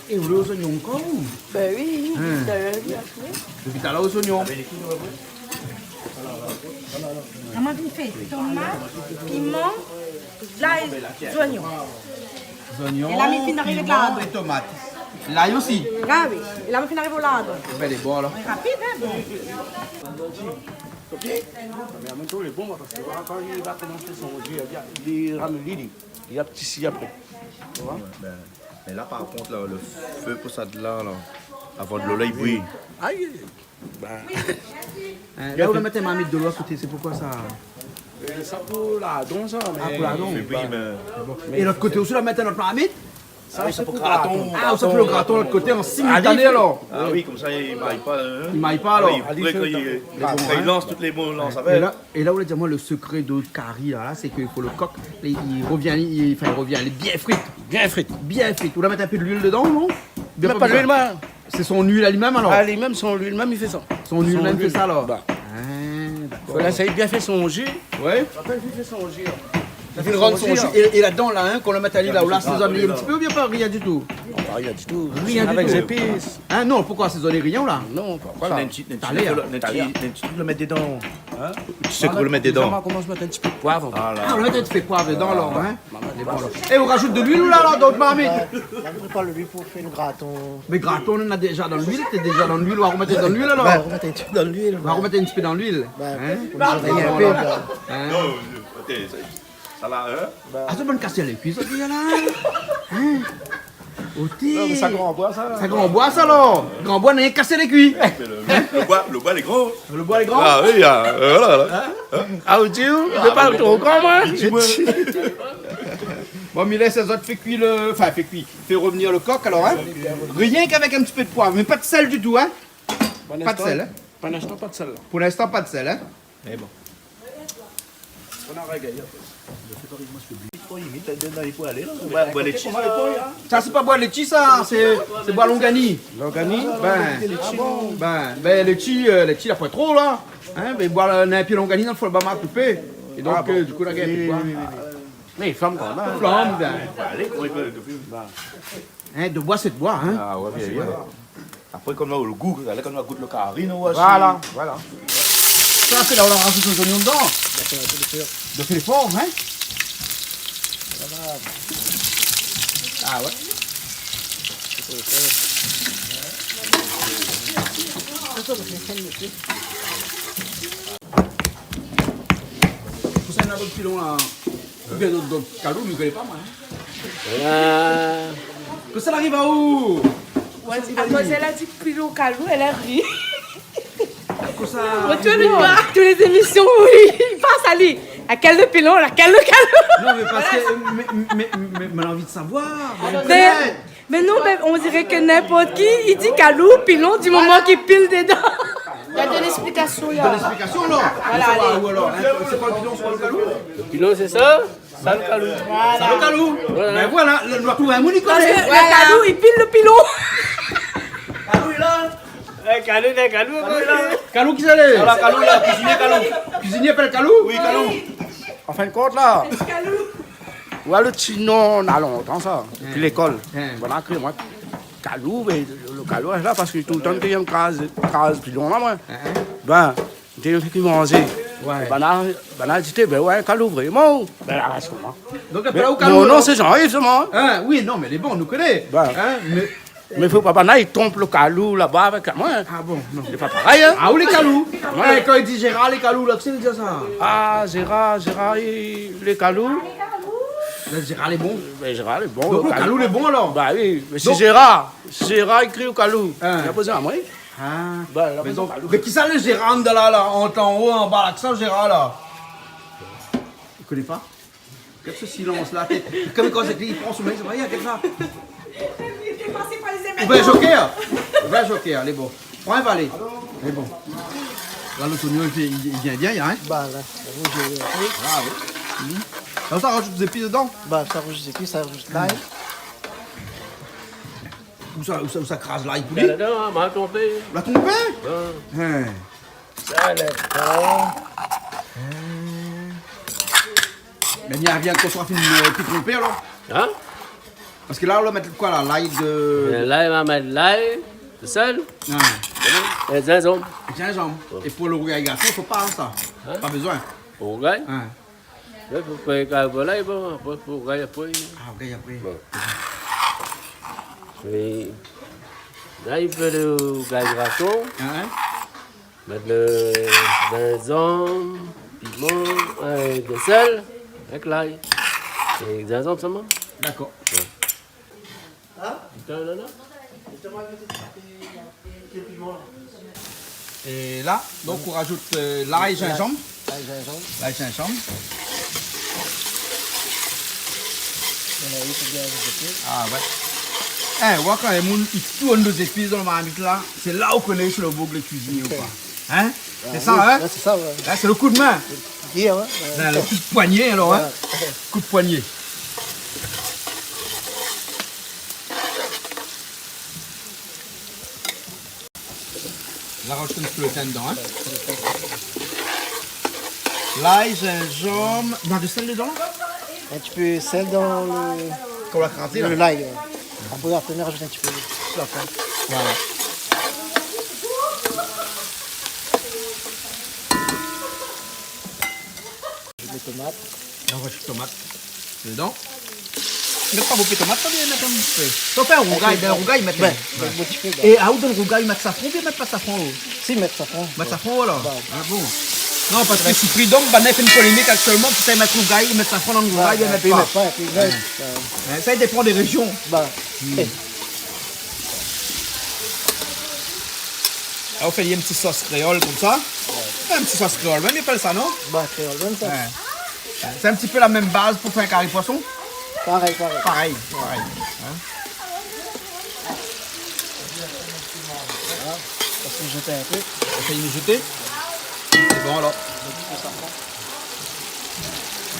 É ou lé o zoignon ankor, ou ? Bin oui, oui, oui. Hein. Talèr li la fé. Dopi talèr o zoignon. La, moin la fé tomat, piman, lay, zoignon. Zoignon, piman é tomat. É la mi fine ariv avèk lardon. Lay osi ? Ah oui. É la mi fine ariv o lardon. Bin, lé bon, alor. Rapid, hein, bon. Mé an mèm tan, lé bon, parske kan li va komansé son zié, li, li ramolli, li, li na ti si apré. Tu vois ? Bin, Mé la, par kont, la, le fé pou sa de la, la, avan dolo la i bouyi. Ayi, ayi. Bin. Hein, la, ou la mèt in marmit dolo a koté, sé poukosa sa ? Euh, sa pou lardon, sa, mé... Ah, pou lardon. Fé bouyi, mé... Bon. É lot koté osi, ou la mèt in lot marmit ? Sa, sé pou graton. Ah, ou sa fé lo graton lot koté an similtané, alor. Ah oui, konmsa, i may pa, in. I may pa, alor. Ah oui, pou ke i, i lans tout lé bon lans avèk. É la, é la, ou la di amoin lo sekré de kari, la, la, sé ke pou lo kok, li, li rovien, li, anfin, li rovien, li lé bien frit. Bien frit. Bien frit. Ou la mèt in pé de luil dedan, non ? Mèt pa de luil, moin. Sé son luil a li mèm, alor ? A li mèm, son luil mèm, li fé sa. Son luil mèm i fé sa, alor ? Son luil. Ba. Ah, dakor. Fo lès ali bien fé son ji. Ouais. Apré, li fé son ji, in. Li fé son ji. É, é ladan, la, in, kan ou la mèt ali la, ou la asézone in ti pé oubien pa, rien ditou ? Non, pa rien ditou. Rien ditou. Avèk zépis. In, non, poukoué asézone rien, la ? Non, pa, voilà. Talèr. Ou sé kosa ou mèt dedan ? In ? Ou sé kosa ou mèt dedan ? Normalman, ou komans mèt in ti pé poiv. Voilà. Ah, ou la mèt in ti pé poiv dedan, alor, in ? Voilà. É ou rajout de luil, ou la, la, dan out marmit ? La, nou prépar luil pou fé lo graton. Mé graton, nou néna déza dan luil, té déza dan luil, ou va romèt dan luil, alor ? Ba, romèt in ti pé dan luil. Ou va romèt in ti pé dan luil. Ba, in ? Pou nou fé in pé, ba. In ? Non, atann, sa, sa la, in ? Ah, sa bann kasèl épi, sa, la. In ? Oté. Non, mé sa gran boi, sa. Sa gran boi, sa, alor. Gran boi, néna kasèl épi. Mé lo, lo, lo boi, lo boi lé gran. Lo boi lé gran ? Ah oui, ah, euh, voilà, voilà. In ? Ah, ou di, ou lé pa tro gran, moin. Bon, mi lès azot fé kui lo, anfin, fé kui, fé rovnir lo kok, alor, in. Rienk avèk in ti pé de poiv, mé pa de sèl ditou, in. Pa de sèl, in. Pou linstan, pa de sèl, la. Pou linstan, pa de sèl, in. Mé bon. Ou va, ou va létshi, sa. Sa, sé pa boi létshi, sa, sé, sé boi longani. Longani ? Bin, létshi, euh, létshi, la poin tro, la. In, mé boi, euh, néna in pié longani, donk fo lo ba ma koupé. É donk, euh, dikou, la gingn in pé de boi. Mé flanm kanmèm. Flanm, bin. In, de boi, sé de boi, in. Ah ouais, bien, bien. Apré, konm la, lo gou, la, konm la, gout lo kari, non, ouais, voilà, sé voilà. Sa, sé la, ou la rajout lé zoignon dedan. Donk, euh, de fé for, in. Voilà. Ah ouais. Pou sa, néna dot pilon, la. Oubien dot, dot kalou, mi koné pa, moin, in. Voilà. Kosa la ariv aou ? Ouais, akoz èl la di pilon kalou, èl la ri. Kosa la ariv aou ? Tout lé zémisyon, oui, li pas ali. Lakèl de pilon, lakèl de kalou ? Non, mé parske, mé, mé, mé, mé, mé, moin la anvi de savoir. Mé, mé non, mé on diré ke ninport ki i di kalou, pilon, di moman ki pil dedan. Voilà. Li donn léksplikasyon, la. Li donn léksplikasyon, alor. Voilà, alé. Ou alor, in, sé koi lo pilon, sé koi lo kalou ? Lo pilon, sé sa. Sa lo kalou. Voilà. Sa lo kalou. Voilà. Bin voilà, lo, lo, lo, lo moun i koné. Parske lo kalou, li pil lo pilon. Kalou lé la. Eh, kalou, eh, kalou, kalou lé la. Kalou, kisa lé ? Voilà, kalou lé la, kuizinié kalou. Kuizinié i apèl kalou ? Oui, kalou. An fin de kont, la. Kalou. Voilà lo ti non, na lontan sa, dopi lékol. Banna la kriyé amoin kalou, mé lo, lo kalou la, parske toultan té i kraz, kraz pilon la, moin. Bin, té i fé kui manzé. Ouais. Banna, banna la di, té, bin ouais, kalou vréman. Bin, la rès koman ? Donk, mé, apèl aou kalou, non, alor ? Sé Jean-Yves solman. In, oui, non, mé lé bon, nou koné. Bin. In, mé, mé fo pa banna i tronp lo kalou laba avèk amoin. Ah bon, non. Sé pa parèy, in. Ah, ou lé kalou. Ouais. Eh, kan i di Gérard lé kalou, la, kisa i vé dir sa ? Ah, Gérard, Gérard, i, lé kalou. Bin, Gérard lé bon. Bin, Gérard lé bon. Donk, lo kalou lé bon, alor ? Ba oui, mé sé Gérard. Donk Gérard i kri kalou. In. Li la poz amoin. Ah. Bin, la poz kalou. Mé kisa lé Gérard la, la, an, an-o, anba, la, kisa Gérard la ? Ou koné pa ? Gard se silans la, té, konm kan sé ki i pran somèy, sé pa rien, gard sa. Li té pasé par lé zémèt. Ouvèr joker. Ouvèr joker, alé, bon. Pran in valé. Alé, bon. La, lo zoignon, li fé, li, li vien bien, in ? Ba, la, sa i rouj, euh, oui. Ah, oui. Konmsa, rajout zépis dedan. Ba, sa i rouj zépis, sa i rouj lay. Ousa, ousa, ousa kraz lay pou li ? La, la, la, ma tronpé. La tronpé ? Ouais. In. Sa, la, sa. In. Mé ni arien kan sa fine, euh, tout tronpé, alor. In ? Parske la, ou va mèt koi, la ? Lay de... Euh, la, ma mèt lay, sèl. In. É zinzanm. Zinzanm. Ouais. É pou lo rougay graton, fo pa, sa. In ? Pa bezoin. Pou rougay ? In. Ouais, pou, pou, pou lay, bon, apré, pou rougay apré. Ah, rougay apré. Bon. Mé la, i fé lo rougay graton. In ? Mèt lo zinzanm, piman, euh, de sèl, avèk lay. É zinzanm solman. Dakor. Ouais. In ? Atann, la, la. É la, donk, ou rajout, euh, lay, zinzanm. Lay, zinzanm. Lay, zinzanm. Voilà, i fo bien rajout. Ah, ouais. É, ou oi kan in moun i tourn dé zépis dan marmit la, sé la ou koné si lo boug lé kuizinié ou pa. Hin ? Sé sa, hin ? Oué, sé sa, oué. Hin, sé lo kou d'min. Oué, oué. Hin, lo kou d'poigné, alor, hin ? Oué. Kou d'poigné. La rajout in ti pé lo tin dedan, hin. Lay, zinzanm. Na de sèl dedan ? In ti pé sèl dan lo, kan ou la krazé, lo la, lay, oué. Apré, apré, nou rajout in ti pé. Sèl apré. Voilà. Mèt tomat. Ou rajout tomat dedan. Mèt pa bonpé tomat, sa, bien mèt in ti pé. Sa ou fé in rougay, dan rougay, mèt. Oué, oué, in ti pé, oué. É aou, dan rougay, mèt safran oubien mèt pa safran, ou ? Si, mèt safran. Mèt safran, alor ? Ba. A bon ? Non, parske si pri d'om, banna i fé in polémik aktièlman, ki sa i mèt rougay, i mèt safran dan rougay, i mèt pa. Ba, épi mèt pa, épi mèt, oué. Hin. Hin, sa i dépan dé réjion. Ba. Hmm. La, ou fé in ti sos kréol konmsa. Oué. In ti sos kréol mèm, i apèl sa, non ? Ba, kréol mèm, sa. Oué. Sé in ti pé la mèm baz pou fé in kari poison ? Parèy, parèy. Parèy, parèy. Hin ? Voilà. Sa i mijoté in pé. Sa i mijoté. Sé bon, alor.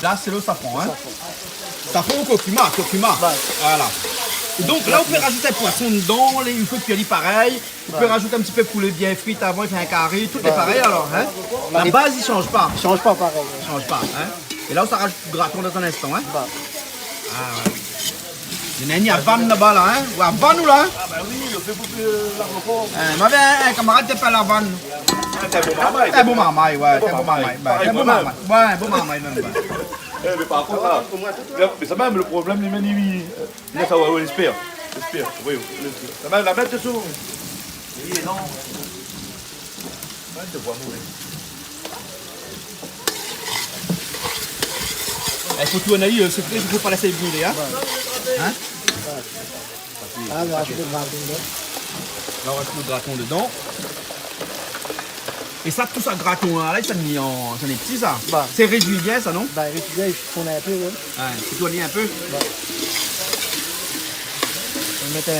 La, sé lo safran, hin ? Safran. Safran ou kurkuma, kurkuma. Oué. Voilà. É donk, la, ou pé rajout in poison dedan, lé, i fo kui ali parèy. Ou pé rajout in ti pé poulé bien frit avan, i fé in kari, tout lé parèy, alor, hin ? La baz, i sanz pa. I sanz pa, parèy, oué. I sanz pa, hin ? É la, ou sa rajout graton dan in instan, hin ? Ba. A, oué. Néna inn i vann laba, la, hin ? Ou a vann, ou, la, hin ? A, ba oui, ou fé pou, eu, la, ankor. Eu, moin lavé in, in kamarad té i apèl la vann. A, té in bon marmay. In bon marmay, oué, té in bon marmay. Parèy, in bon marmay. Oué, in bon marmay, mèm, oué. É, mé par kont, la, mé, mé sa mèm, lo problèm, lé mèm, li, eu, Lès, a oué, oué, lès fé. Lès fé. Oui, oui, lès fé. La min, la min désou. Oui, non. Moin, mi voi mové. I fo tourn ali, eu, sé vré, i fo pa lès ali brilé, hin. Hin ? A, la, mi rajout lo graton dedan. La, mi rajout lo graton dedan. É sa, tout sa graton la, la, sa i fé an, sa i fé pti, sa. Ba. Sé rédui bien, sa, non ? Ba, rédui bien, i fonn in pé, oué. Oué, i tourn in pé. Ba. Ou mèt in...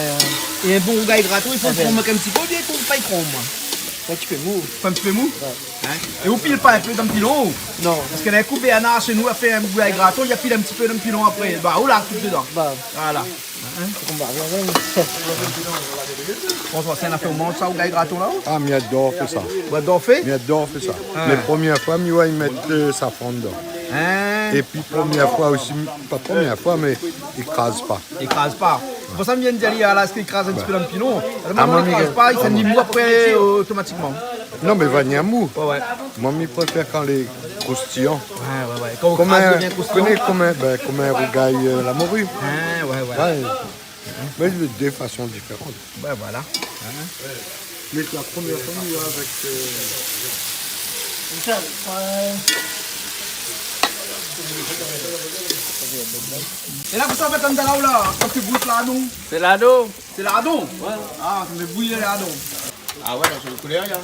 É in bon rougay graton, i fo li kronm in ti pé, oubien i fo pa li kronm ? In ti pé mou. Fo in ti pé mou ? Oué. Hin ? É ou pil pa in pé dan pilon ? Non. Parske la, in kou, Bernard, shé nou, la fé in rougay graton, li la pil in ti pé dan pilon apré. Ba, ou la tout dedan. Ba. Voilà. Hin ? Sé konm, oué, oué. François, sé in nafèr ou manz sa, rougay graton la, ou ? A, mi ador fé sa. Ou ador fé ? Mi ador fé sa. A. Mé promié foi, mi oi, i mèt, eu, safran dedan. Hin ? Épi promié foi osi, pa promié foi, mé i kraz pa. I kraz pa. Sé pou sa mi vien di ali, la, èske i kraz in ti pé dan pilon ? Oué. A, normalman, moin, i kraz pa, i fé ni mou apré, otomatikman. Non, mé va ni mou. Oué, oué. Moin, mi préfèr kan lé kroustiyan. Oué, oué, oué. Kan ou kraz, li vien kroustiyan. Konm in, konm in, bin, konm in rougay, eu, la mori. A, oué, oué. Oué. Mé de fason diféran. Bin voilà. Hin ? Mé sé la promié foi mi oi avèk, eu, É la, kosa ou fé dann la, ou la, kan ou gout la, non ? Sé lardon. Sé lardon ? Oué. A, sa i fé bouyi lardon. A oué, la, sé lo koulèr, hin.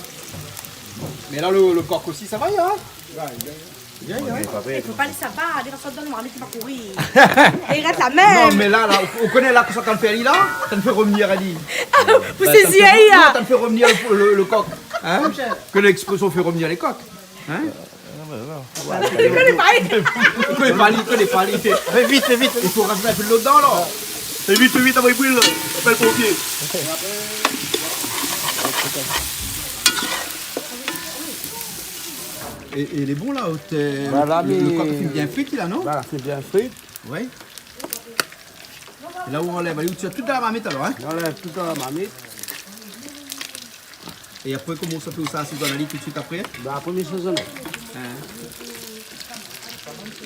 Mé la, lo, lo kok osi, sa va, hin ? Oué, oué. Bien, hin. I fo pa lès sa va, li va sort dann marmit, li va kouri. É i rès la mèm. Non, mé la, la, ou, ou koné la, kosa ou fé ali la ? Ou fé rovnir ali. Pou sézi ali, la. Non, ou fé rovnir lo, lo, lo kok. Hin ? Ke lèksprésyon fé rovnir lé kok. Hin ? Li koné pa. Li koné pa, li koné pa, li fé. Fé vit, fé vit. I fo rajout in pé dolo dedan, la. Fé vit, fé vit, avan li bril. Apèl ponpié. É, é lé bon, la, out, eu, lo, lo kok lé bien frit, la, non ? Voilà, lé bien frit. Oué. É la, ou anlèv ali, ou tir tout dan la marmit, alor, hin ? Ou anlèv tout dan la marmit. É apré, koman ou sa fé, ou sa asézone ali tout suit apré ? Bin, apré, mi asézone. Hin.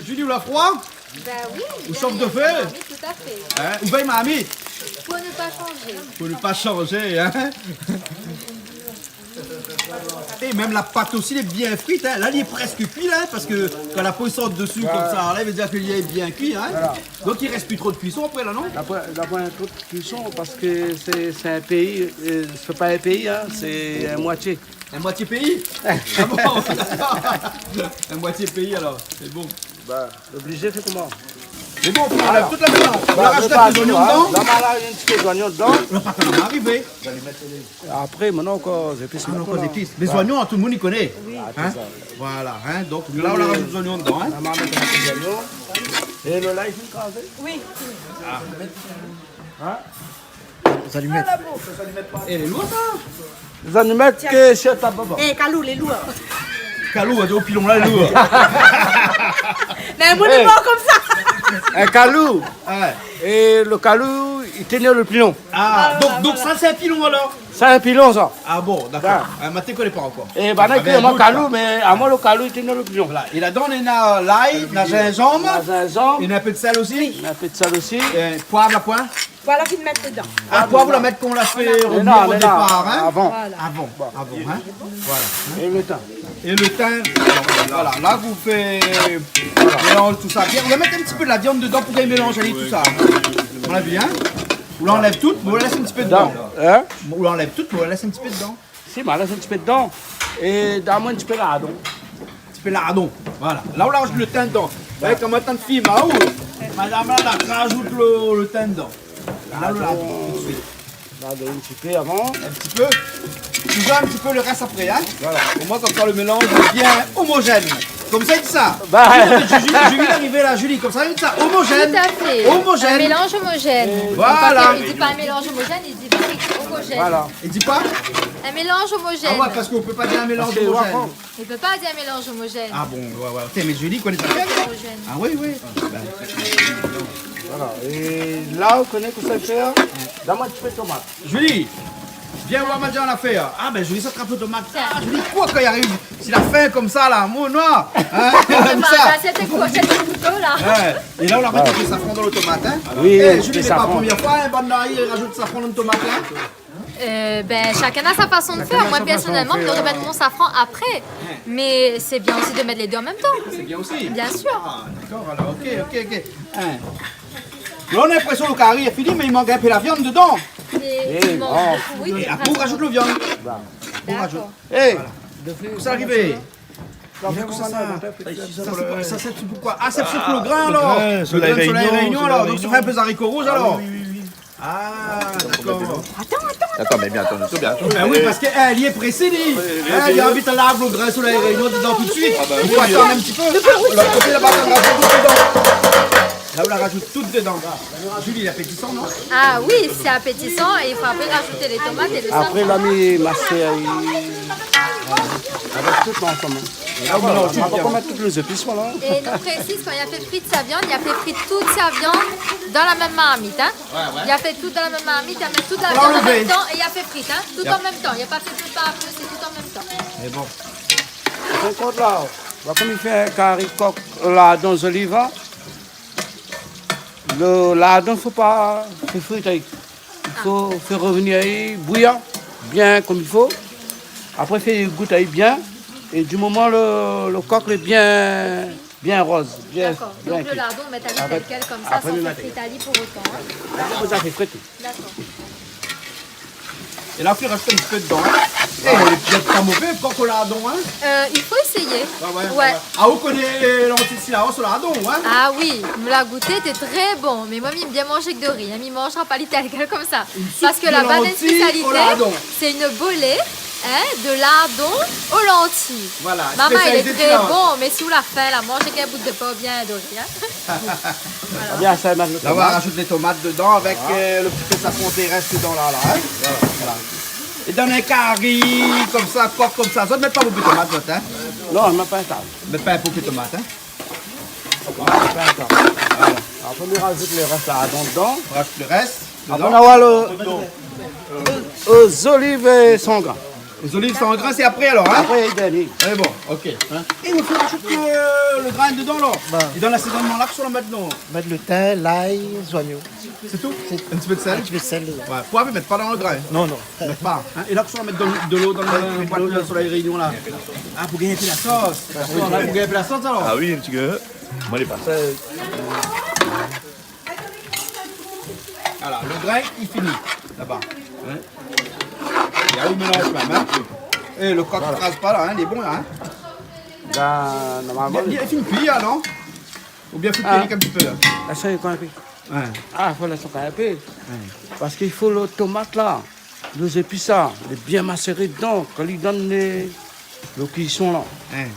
Julie, ou la fré ? Bin oui, ou shof de fé ? Oui, tout à fait. Hin ? Ou vèy marmit ? Pour ne pas changer. Pou pa shanzé, hin ? É mèm la pat osi, lé bien frit, hin. La, li lé prèsk kui, la, parske kan la po i sort dési konmsa, la, i vé dir ke li lé bien kui, hin. Voilà. Donk, i rès pi tro de kuison apré, la, non ? Apré, la, pa tro de kuison, parske sé, sé in péi, eu, sé pa in péi, hin, sé in moitié. In moitié péi ? A bon, dakor. In moitié péi, alor, sé bon. Ba, oblizé, fé koman ? Mé bon, ou anlèv tout la mélanz. Ou la rajout in pé zoignon dedan. La, la, la, in ti pé zoignon dedan. La, pa ankor arivé. Apré, mintnan, ankor zépis. Ah, mintnan, ankor zépis. Mé zoignon, tout le moun i koné. Voilà, sé sa. Voilà, hein. Donk la, ou la rajout zoignon dedan, hein. La, ma mèt in pé zoignon. É lo lay, i fo krazé. Oui. Hein ? Zalimèt. É, lé lour, sa. Zalimèt ke shèt a baba. É, Kalou, lé lour. Kalou, ou di o pilon la, lé lour. Mé moin lé mor konmsa. In Kalou. Ouais. É lo Kalou, i tien lo pilon. Ah, donk, donk sa, sé in pilon, alor ? Sé in pilon, sa. Ah bon, dakor. Ah, moin té koné pa ankor. É banna i kré amoin Kalou, mé amoin, lo Kalou, i tien lo pilon. Voilà. É ladan, néna lay, néna zinzanm. Néna zinzanm. Néna in pé d'sèl osi. Néna in pé d'sèl osi. É poiv, la poin ? Voilà, fine mèt dedan. Ah, poiv, ou la mèt kan ou la fé rovnir o dépar, hein ? Avan. Voilà. Avan, avan, hein ? Voilà. É lo tin. É lo tin, voilà. La, ou fé mélanz tout sa bien. Ou la mèt in ti pé la viann dedan pou gingn mélanz ali tout sa. Ou la vi, hein ? Ou la anlèv tout, mé ou la lès in ti pé dedan. Hein ? Ou la anlèv tout, mé ou la lès in ti pé dedan. Si, ma lès in ti pé dedan. É done amoin in ti pé lardon. In ti pé lardon. Voilà. La, ou la rajout lo tin dedan. Avèk in moitan d'fim, ah, ou, madam la, la rajout lo, lo tin dedan. La, ou la rajout tout de suit. Lardon in ti pé avan. In ti pé. Touzour in ti pé, lo rès apré, hein. Voilà. Omoin, konmsa, lo mélanz lé bien omozèn. Konmsa i di sa. Ba. Julie, Julie, Julie lé arivé la, Julie. Konmsa i di sa. Omozèn. Tout à fait. Omozèn. Un mélange homogène. Voilà. I di pa in mélanz omozèn, i di Homogène. Voilà. I di koi ? Un mélange homogène. Ah ouais, parske ou pé pa dir in mélanz omozèn. Parske, ouais, i pé pa dir in mélanz omozèn. Ah bon, ouais, ouais. Té, mé Julie i koné sa. Homogène. Ah oui, oui. Voilà. É la, ou koné kosa i fé, hein ? Done amoin in ti pé tomat. Julie, vien oir, ma di aou in afèr. Ah ben, Julie sa trap lo tomat. Tiens. Ah, Julie, koi, kan i ariv, si la fin konmsa la, mon noir. Hein ? Konmsa. Sé pa sa, sé koi, sé lo kouto la. Ouais. É la, ou la rajout lo safran dan lo tomat, hein ? Oui, lo safran. Eh, Julie, sé pa la promièr foi, hein, banna i rajout safran dan lo tomat, hein ? Euh, ben, chacun a sa façon de faire. Moi, personnellement, mi mèt mon safran apré. Mais c'est bien aussi de mettre les deux en même temps. C'est bien aussi. Bien sûr. Ah, d'accord, alors, ok, ok, ok. Hein. La, ou na linprésion lo kari lé fini, mé i mank in pé la viann dedan. É, non. É apré, ou rajout lo viann. D'accord. Ou rajout. Voilà. Kosa i ariv ? Sa, sé pou koi ? Ah, sé pou lo grin, alor. Lo grin, solèy Rényon, alor. Donk, sa i fé in pé zariko rouz, alor. Ah, dakor. Atann, atann, atann. Atann, mé bien atann, tout bien. Ben oui, parske, eh, li lé présé, li. Oui, oui, oui. Eh, li anvi lav lo grin solèy Rényon dedan tout de suit. Ah, ben oui. I fo atann in ti pé. Lot koté laba, la rajout tout dedan. La, ou la rajout tout dedan. Julie, lé apétisan, non ? Ah oui, c'est appétissant et il faut après rajouter les tomates et le safran. Apré, la mi masé, avèk tout ansanm. É la, ou mélanz tout bien. Apré, ou mèt tout lé zépis, voilà. Et nous précise, quand il a fait frire sa viande, il a fait frire toute sa viande dans la même marmite, hein. Ouais, ouais. Il a fait tout dans la même marmite, il a mis toute la viande en même temps et il a fait frire, hein. Tout en même temps, il a pas fait deux pas après, c'est tout en même temps. Mé bon. An fin d'kont la, ou oi, konm i fé in kari kok, lardon, zoliv, hein. Lo lardon, fo pa fé frir ali. I fo fé rovnir ali bouyan, bien konm i fo. Apré, fé gout ali bien. É di moman lo, lo kok lé bien, bien roz, bien, bien kui. D'accord. Donc le lardon, on met à tel quel comme ça, sans faire frire ali pour autant, hein. Apré, sa fé frir. D'accord. É la, ou rajout in ti pé dedan, hein. Eh, lé pa mové, kok o lardon, hein. Euh, il faut essayer. Ah ouais, ouais, ouais. Ah, ou koné lanti silaos o lardon, hein. Ah oui, mi la gouté, té tré bon. Mé moin, mi èm bien manzé èk do ri, hein. Mi manzra pa li tel quel konmsa. Parske laba, spésialité, c'est une bolée, hein, de lardon aux lentilles. Voilà, spésialité de la. Mama, lé tré bon, mé si ou la fin la, manz èk in bout de pain oubien do ri, hein. Voilà. Bien, sa, mintnan, lo tomat. La, ou va rajout lé tomat dedan avèk, euh, lo ti pé safran té rès dedan la, la, hein. Voilà. É dan in kari konmsa, kok konmsa, zot i mèt pa bonpé tomat, zot, hein. Non, mi mèt pa sa. Mèt pa bonpé tomat, hein. Voilà. Apré, mi rajout lo rès la dedan. Rajout lo rès dedan. Apré, nou va oir lo, lo zoliv san grin. Lé zoliv san grin, sé apré alor, hein ? Apré, i dèrnié. Alé, bon, ok. Hein ? É ou fé rajout lo, lo grin dedan, alor. Ba. É dan lasézonman la, kosa ou mèt dedan ? Mèt lo tin, lay, zoignon. Sé tou ? Sé in ti pé d'sèl ? In ti pé d'sèl dedan. Ouais, poiv, mèt pa dan lo grin. Non, non. Mèt pa. Hein ? É la, kosa ou mèt dan, dolo dan lo, lo boit, lo Soleil Réunion la. Ah, pou gingn in pé la sos. Dakor, la, pou gingn in pé la sos, alor. Ah oui, in ti pé. Moin, lé pa. Voilà, lo grin lé fini, laba. Hein ? É la, ou mélanz mèm, hein ? É lo kok i kraz pa la, hein, lé bon la, hein ? Ben, normalman, li, li lé fine kui la, non ? Oubien fouti in ti pé la. La, sa lé kanapé. Ouais. Ah, fo lès son kanapé. Ouais. Parské i fo lo tomat la, lo zépis la, lé bien maséré dedan, kan li donn lé, lo kuison la. Ouais.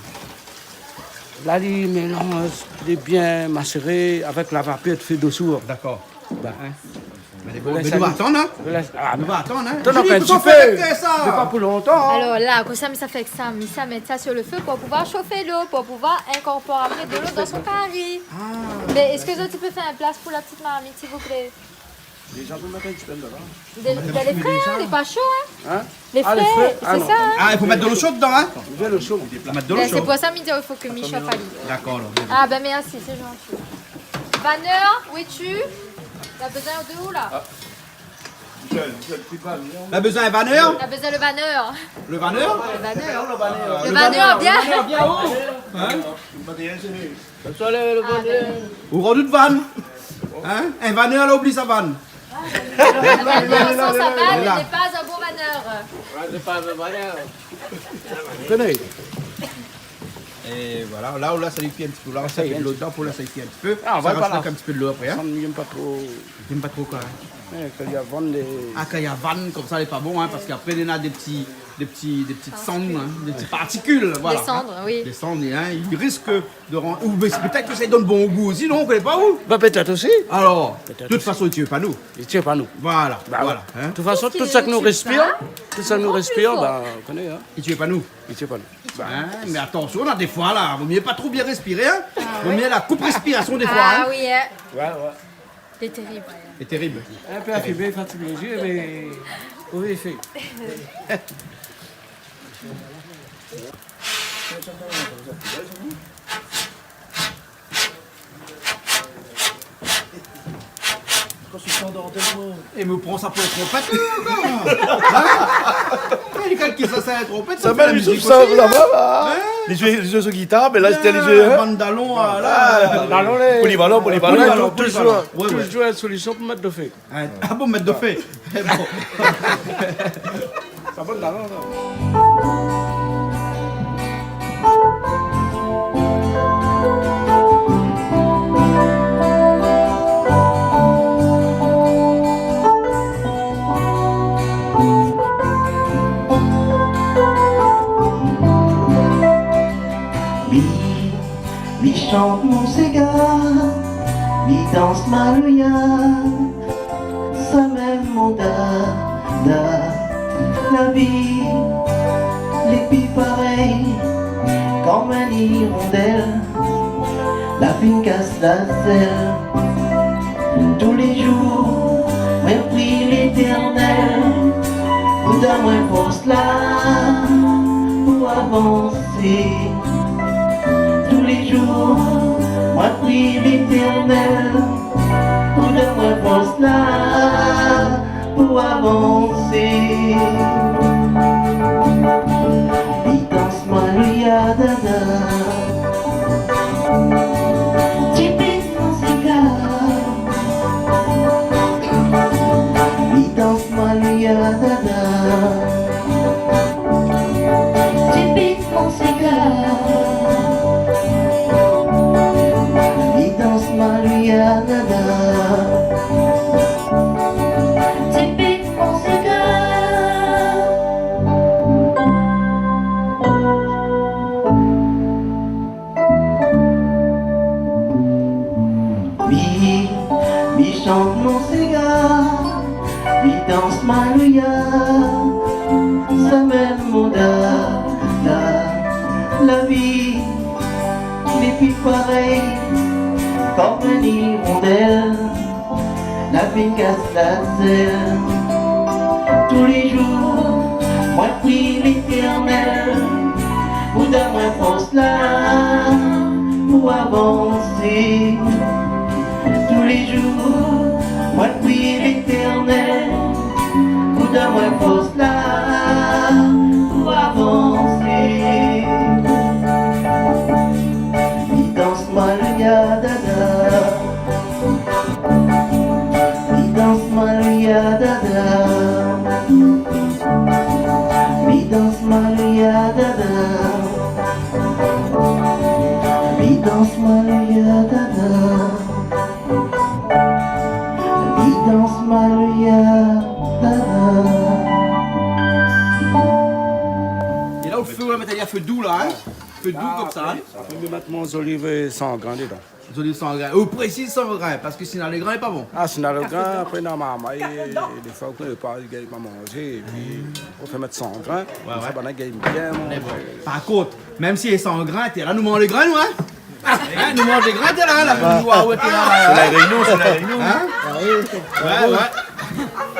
La, li mélanz, lé bien maséré avèk la vapèr de fé dosou. Dakor. Bin. Ouais. Mé bon, nou va atann, in. Nou va atann, in. Atann in ti pé. Mé pa pou lontan, in. Alor la, konmsa, mi sa fé èk sa, mi sa mèt sa sur le feu pour pouvoir chauffer l'eau, pour pouvoir incorporer de l'eau dans son cari. Ah. Mais est-ce que tu peux faire une place pour la petite marmite, s'il vous plaît ? Dé, dé lé fré, in, lé pa sho, in. In ? Lé fré, sé sa, in. Ah, i fo mèt dolo sho dedan, in. Fo mèt dolo sho. Bin, sé pou sa mi di, i fo ke mi shof ali. Dakor, alor. Ah, bin, mèrsi, sé zanti. Vaneur, oué tu ? Na bezoin de ou, la ? Na bezoin in vaneur ? Na bezoin le vaneur. Le vaneur ? Le vaneur. Le vaneur, bien. Le vaneur, bien, oh. In ? Ou rodout vann. In ? In vaneur la oubli sa vann. In vaneur san sa vann, lé pa in bon vaneur. Ouais, lé pa in bon vaneur. Ou koné. É voilà, la, la, sa i kui in ti pé. La, sa i fé dolo dedan pou la, sa i kui in ti pé. Ah, sa i razout in ti pé dolo apré, in. Sa, mi yèm pa tro. Yèm pa tro koi, in ? Ouais, kan i vann dé... Ah, kan i vann konmsa, lé pa bon, in, parské apré, néna dé ti, dé ti, dé ti sann, in, dé ti partikil, voilà. Dé sann, oui. Dé sann, in, i risk de ran-, ou, mé sé pétèt ke sa i donn bon gou osi, non, ou koné pa, ou ? Ba, pétèt osi. Alor, de tout fason, i tié pa nou. I tié pa nou. Voilà, voilà, in. De tout fason, tout sak nou réspir, tout sak nou réspir, ba, ou koné, in. I tié pa nou. I tié pa nou. In, mé atansion, la, défoi, la, vo mié pa tro bien réspiré, in. Vo mié la koup réspirasion, défoi, in. Ah oui, in. Ouais, ouais. Sé térib. Sé térib. In pé afimé, fatigé, mé oui, fé. É mi pran sa pou in tronpèt, li, ankor. In ? É li kalkil sa, sé in tronpèt, sa fé la mizik osi, in ? Li zoué, li zoué sou gitar, mé la, sété li zoué, in ? Bann dalon, ah, la. Polivalan, polivalan. Polivalan, toujour, toujour in solision pou mèt do fé. In, ah bon, mèt do fé. Bon. Sa bon, la, non, non. Mi, mi shant mon séga, mi dans maloya. Sa mèm mon dada, la vi lé pi parèy, konm in irondèl, la fine kas la zèl. Tou lé zour, moin pri Létèrnèl pou donn amoin fors la pou avansé. Tou lé zour, moin pri Létèrnèl pou donn amoin fors la pou avansé. Mi dans maloya dada. Tipik mon séga. Mi dans maloya dada. Tipik mon séga. Mi dans maloya dada. Tipik mon séga. Mi, mi shant mon séga, mi dans maloya, sa mèm mon dada, la vi lé pi parèy, konm in irondèl, la fine kas la zèl. Tou lé zour, moin pri Létèrnèl pou donn amoin fors la pou avansé. Tou lé zour, moin pri Létèrnèl pou donn amoin fors la pou avansé. Mi dans maloya dada. Mi dans maloya dada. Mi dans maloya dada. Mi dans maloya dada. Fé dou la, in ? Fé dou konmsa, in ? Apré, apré, mi mèt mon zoliv, euh, san grin dedan. Zoliv san grin. Ou présiz san grin, parske si na lo grin, lé pa bon. Ah, si na lo grin, apré, normalman, é, défoi, ou koné pa, i gingn pa manzé, épi, ou fé mèt san grin, konmsa, banna i gingn bien manzé. Mé bon. Par kont, mèm si lé san grin, té la, nou manz lo grin, nou, in ? In, nou manz lo grin, té la, la, nou, ah, ouais, té la, la, la. Sé La Rényon, sé La Rényon. In ? Ah oui. Ouais, ouais.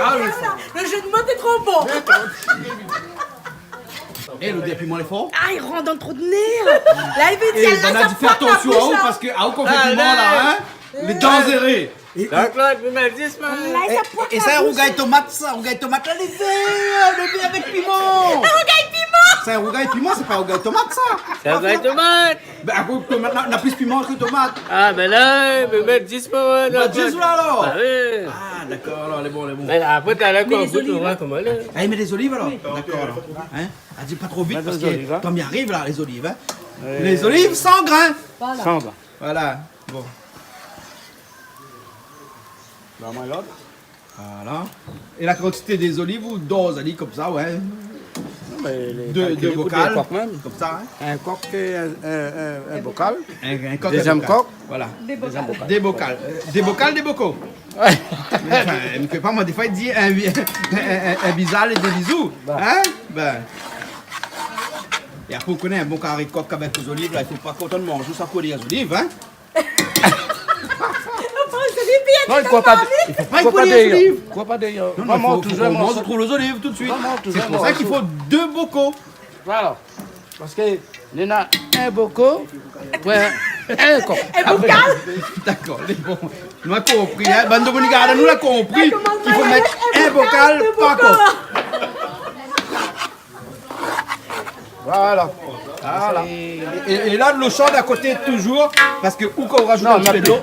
Ah, lo, lo jeu de mots était trop bon. É, lodèr piman lé for. Ah, i rant dan lo trou de né. La, li vé dir, la, sa pointe la boush, in. É banna, fé atansion, parske, ah, kan ou fé piman la, in, lé danzéré. Jean-Claude, mi mèt dis, moin. La, sa pointe la boush. É sa, rougay tomat, sa, rougay tomat la, lé vèr, lé vèr avèk piman. Rougay piman. Sa, rougay piman, sé pa rougay tomat, sa. Sé rougay tomat. Bin, apré, tomat, na, na plis piman ke tomat. Ah, bin la, mi mèt dis pou moin, Jean-Claude. Ou mèt dis ou la, alor ? Bah oui. Ah, dakor, alor, lé bon, lé bon. Mé apré, talèr, kan ou gout, ou voi koman lé. Ah, i mèt lé zoliv, alor ? Dakor, alor. In ? Ah, di pa tro vit, parske kan mi ariv la, lé zoliv, in. Lé zoliv san grin. Voilà. San grin. Voilà. Bon. Ba, moin, lot. Voilà. É la kantité dé zoliv ou doz, ali konmsa, ouais. Non, mé lé kalkilé pou dé kok mèm. Dé, dé bokal, konmsa, in. In kok é in, in, in, in bokal. In, in kok, in bokal. Dézièm kok. Voilà. Dé bokal. Dézièm bokal. Dé bokal, euh, dé bokal, dé boko. Ouais. Mé anfin, mi koné pa, moin, défoi, i di in, in, in, in bizal é dé bizou. Ba. In ? Bin. É apré, ou koné, in bon kari kok avèk zoliv, la, i fo pa kontan manzé sa, koué dé zoliv, in ? Non, i koué pa, i koué pa dèrièr. Koué pa dèrièr. Non, non, i fo, fo manzé, trouv lé zoliv tout suit. Sé pou sa k'i fo dé boko. Voilà. Parske néna in boko pou in, in kok. In bokal. Dakor, lé bon. Nou la konpri, in. Bann dominik, nou la konpri k'i fo mèt in bokal par kok. Voilà. Voilà. É, é la, dolo sho a koté touzour, parske ou kan ou razout in ti pé dolo,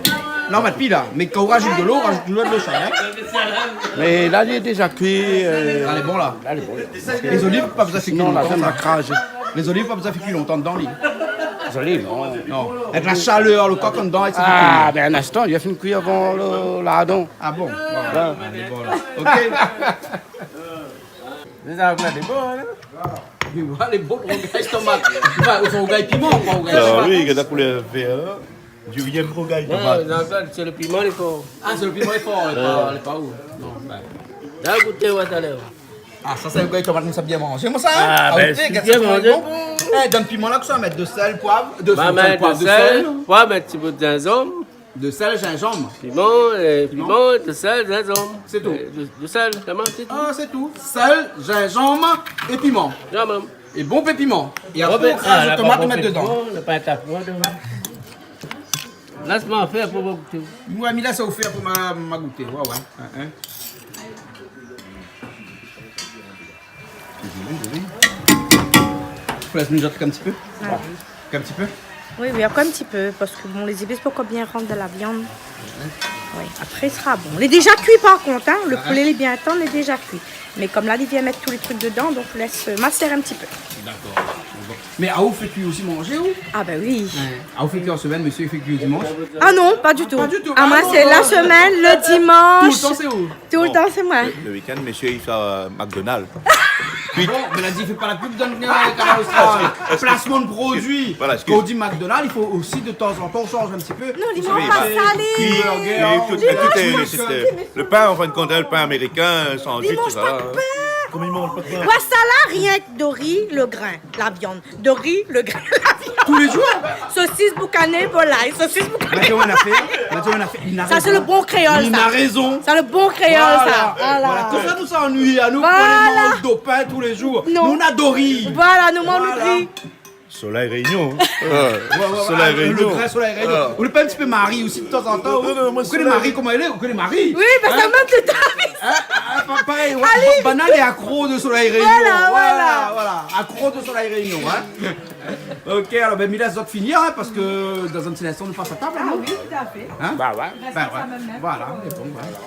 non, mé pi la, mé kan ou razout dolo, ou razout touzour dolo sho, in. Mé la, lé déza kui, euh, ah, lé bon, la. La, lé bon. Lé zoliv, pa bezoin fé kui lontan, sa. Sinon, la, sa va krazé. Lé zoliv, pa bezoin fé kui lontan dedan, li. Zoliv, non. Non. Avèk la shalèr, lo kok andan, et cetera. Ah, bin, in instan, li la fine kui avan lo lardon. Ah bon ? Voilà. Ah, lé bon, la. Ok. Déza, ou la di bon, in ? Oui, voilà, lé bon, rougay tomat. Ou va, ou va rougay piman, koué, rougay tomat. Ah oui, gard la koulèr vèr, in. Di rienk rougay tomat. Non, non, sé lo piman, lé for. Ah, sé lo piman, lé for, lé pa, lé pa ou. Non, bin. La, gouté, ouais, talèr. Ah, sa, sé rougay tomat, mi sa bien manzé. Moin, sa, ah, bin, ok, sé gard sa, bien manzé. Bon. Eh, dann piman la, kosa ou mèt ? De sèl, poiv, de sèl, poiv, de sèl, poiv, in ti bout zinzanm. De sèl, zinzanm. Piman, euh, piman, de sèl, zinzanm. Sé tou. Euh, de, de sèl, koman, sé tou. Ah, sé tou. Sèl, zinzanm é piman. Zinzanm. É bonpé piman. É apré, ah, ou razout tomat, ou mèt dedan. Piman, na pa in ta piman dedan. Lès amoin fé pou gouté. Moin, mi lès aou fé pou ma, ma gouté. Ouais, ouais. In, in. Dézolé, dézolé. Fo lès mizoté in ti pé. Ah oui. In ti pé. Oui, oui, ankor in ti pé, parske, bon, lé zépis pankor bien rant dan la viann. Oui, apré, sra bon. Lé déza kui, par kont, in. Lo poulé, lé bien tann, lé déza kui. Mé konm la, li vien mèt tout lé truk dedan, donk lès, euh, masèr in ti pé. Dakor. Mé aou fé kui osi manzé, ou ? Ah, bin oui. Ouais. Aou fé kui an semèn, mésyé i fé kui dimansh ? Ah non, pa ditou. Ah, pa ditou. Ah, moin, sé la semèn, lo dimansh. Toultan, sé ou ? Toultan, sé moin. Lo, lo week-end, mésyé i fé, euh, McDonald's. Ah bon, mé la di, fé pa la pub dann, euh, Kanal Austral. Plasman de produi. Voilà, eskiz. Kan ou di McDonald's, i fo osi de tanzantan ou shanj in ti pé. Non, li manz pa salé. Burger, tout, tout lé, sé, lo pin, an fin de kont, in, lo pin amérikin, san zit, tousa. Li manz pa de pin. Koman i manz pa de pin ? Oué, sa la, rienk dori, lo grin, la viann. Dori, lo grin, la viann. Tou lé zour ? Sosis boukané, volay, sosis boukané. Mé ou la fé, mé ou la fé, li na rézon. Sa, sé lo bon kréol, sa. Li na rézon. Sa, lo bon kréol, sa. Voilà. Voilà. Tousa, nou, sa i anuiy anou, pou alé manz do pin tou lé zour. Non. Nou, nou na dori. Voilà, nou manz dori. Solèy Rényon. Oué, oué, oué, Solèy Rényon. Ah, lo grin Solèy Rényon. Ah. Ou lé pa in ti pé Mari osi, de tanzantan, ou ? Non, non, moin, ou koné Solèy Mari, koman i lé ? Ou koné Mari ? Oui, parske sa mèm de ta vi. Hein ? Ah, ah, pa-, parèy, oué, Mari. Banna lé akro de Solèy Rényon. Voilà, voilà. Voilà, voilà. Akro de Solèy Rényon, hein. Ok, alor, bin, mi lès azot fini, hein, parske dan in ti linstan, nou pas a tab, non ? Ah oui, tout à fait. Hein ? Bah ouais. Rès konmsa mèm. Voilà, mé bon, voilà.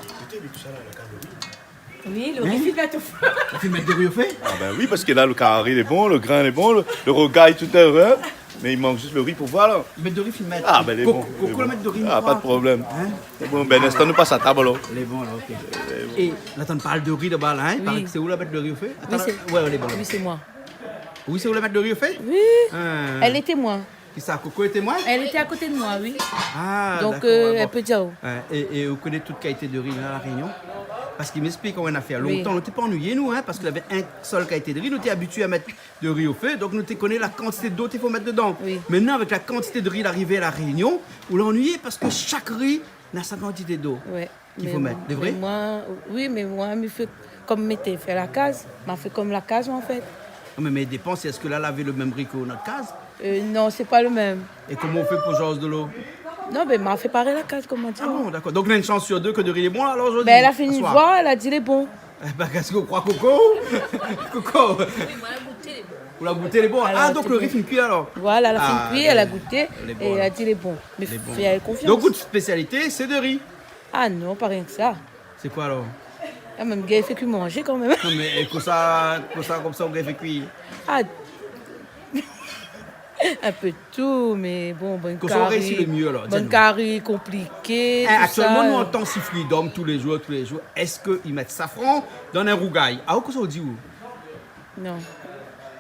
Oui, lo ri, fine mèt o fé. Fine mèt dori o fé ? Ah bin oui, parske la, lo kari lé bon, lo grin lé bon, lo, lo rougay tout lé bon, mé i mank zis lo ri pou voir, la. Mèt dori, fine mèt. Ah bin, lé bon, lé bon. Koko, mèt dori, ah, pa de problèm. Hein ? Lé bon, bin, linstan, nou pas a tab, alor. Lé bon, la, ok. É la, tann parl dori laba, la, hein ? Oui. I paré ke sé ou la mèt dori o fé ? Oui, sé, oué, lé bon. Oui, sé moin. Oui, sé ou la mèt do ri o fé ? Oui. Ah. Èl lété moin. Kisa, Koko lété moin ? Èl lété a koté de moin, oui. Ah, dakor, bon. Donk, euh, èl pé dir aou. Ouais, é, é ou koné tout kalité de ri la, La Rényon ? Parske mi èksplik aou in nafèr. Oui. Lontan, nou té pa annuiyé, nou, hein, parske lavé in sèl kalité de ri, nou té abitié a mèt do ri o fé, donk nou té koné la kantité d'lo i fo mèt dedan. Oui. Mintnan, avèk la kantité de ri la arivé La Rényon, ou la annuiyé parske shak ri na sa kantité d'lo. Ouais. Ki fo mèt, lé vré ? Mé moin, oui, mé moin, mi fé kom mi té fé la kaz. Ma fé kom la kaz, an fèt. Non, mé, mé i dépan, sé èske la lavé lo mèm ri ke nout kaz ? Euh, non, sé pa lo mèm. É koman ou fé pou shanj de lo ? Non, bin, ma fé parèy la kaz, koman dir. Ah bon, dakor. Donk, néna in shans sur dé ke do ri lé bon, alor, zordi, aswar. Bin, èl la fine voir, èl la di lé bon. Eh bin, kisa ou kroi, Koko ? Koko ? Oui, moin la gouté, lé bon. Ou la gouté, lé bon. Alor, ah, donk lo ri fine kui, alor. Voilà, la fine kui, èl la gouté, é èl la di lé bon. Lé bon. Mé fé konfians. Donk, out spésialité, sé do ri ? Ah non, pa rienk sa. Sé koi, alor ? Ah, mèm gingn fé kui manzé, kan mèm. Non, mé, é kosa, kosa, konmsa, ou gingn fé kui ? Ah. In pé de tout, mé bon, bann kari, bann kari konpliké, tousa. Kosa ou réisi lo myé, alor ? Di anou. Bann kari konpliké, tousa. Eh, aktièlman, nou antann si Freedom tou lé zour, tou lé zour. Èske i mèt safran dan in rougay ? Ah, kosa ou di, ou ? Non.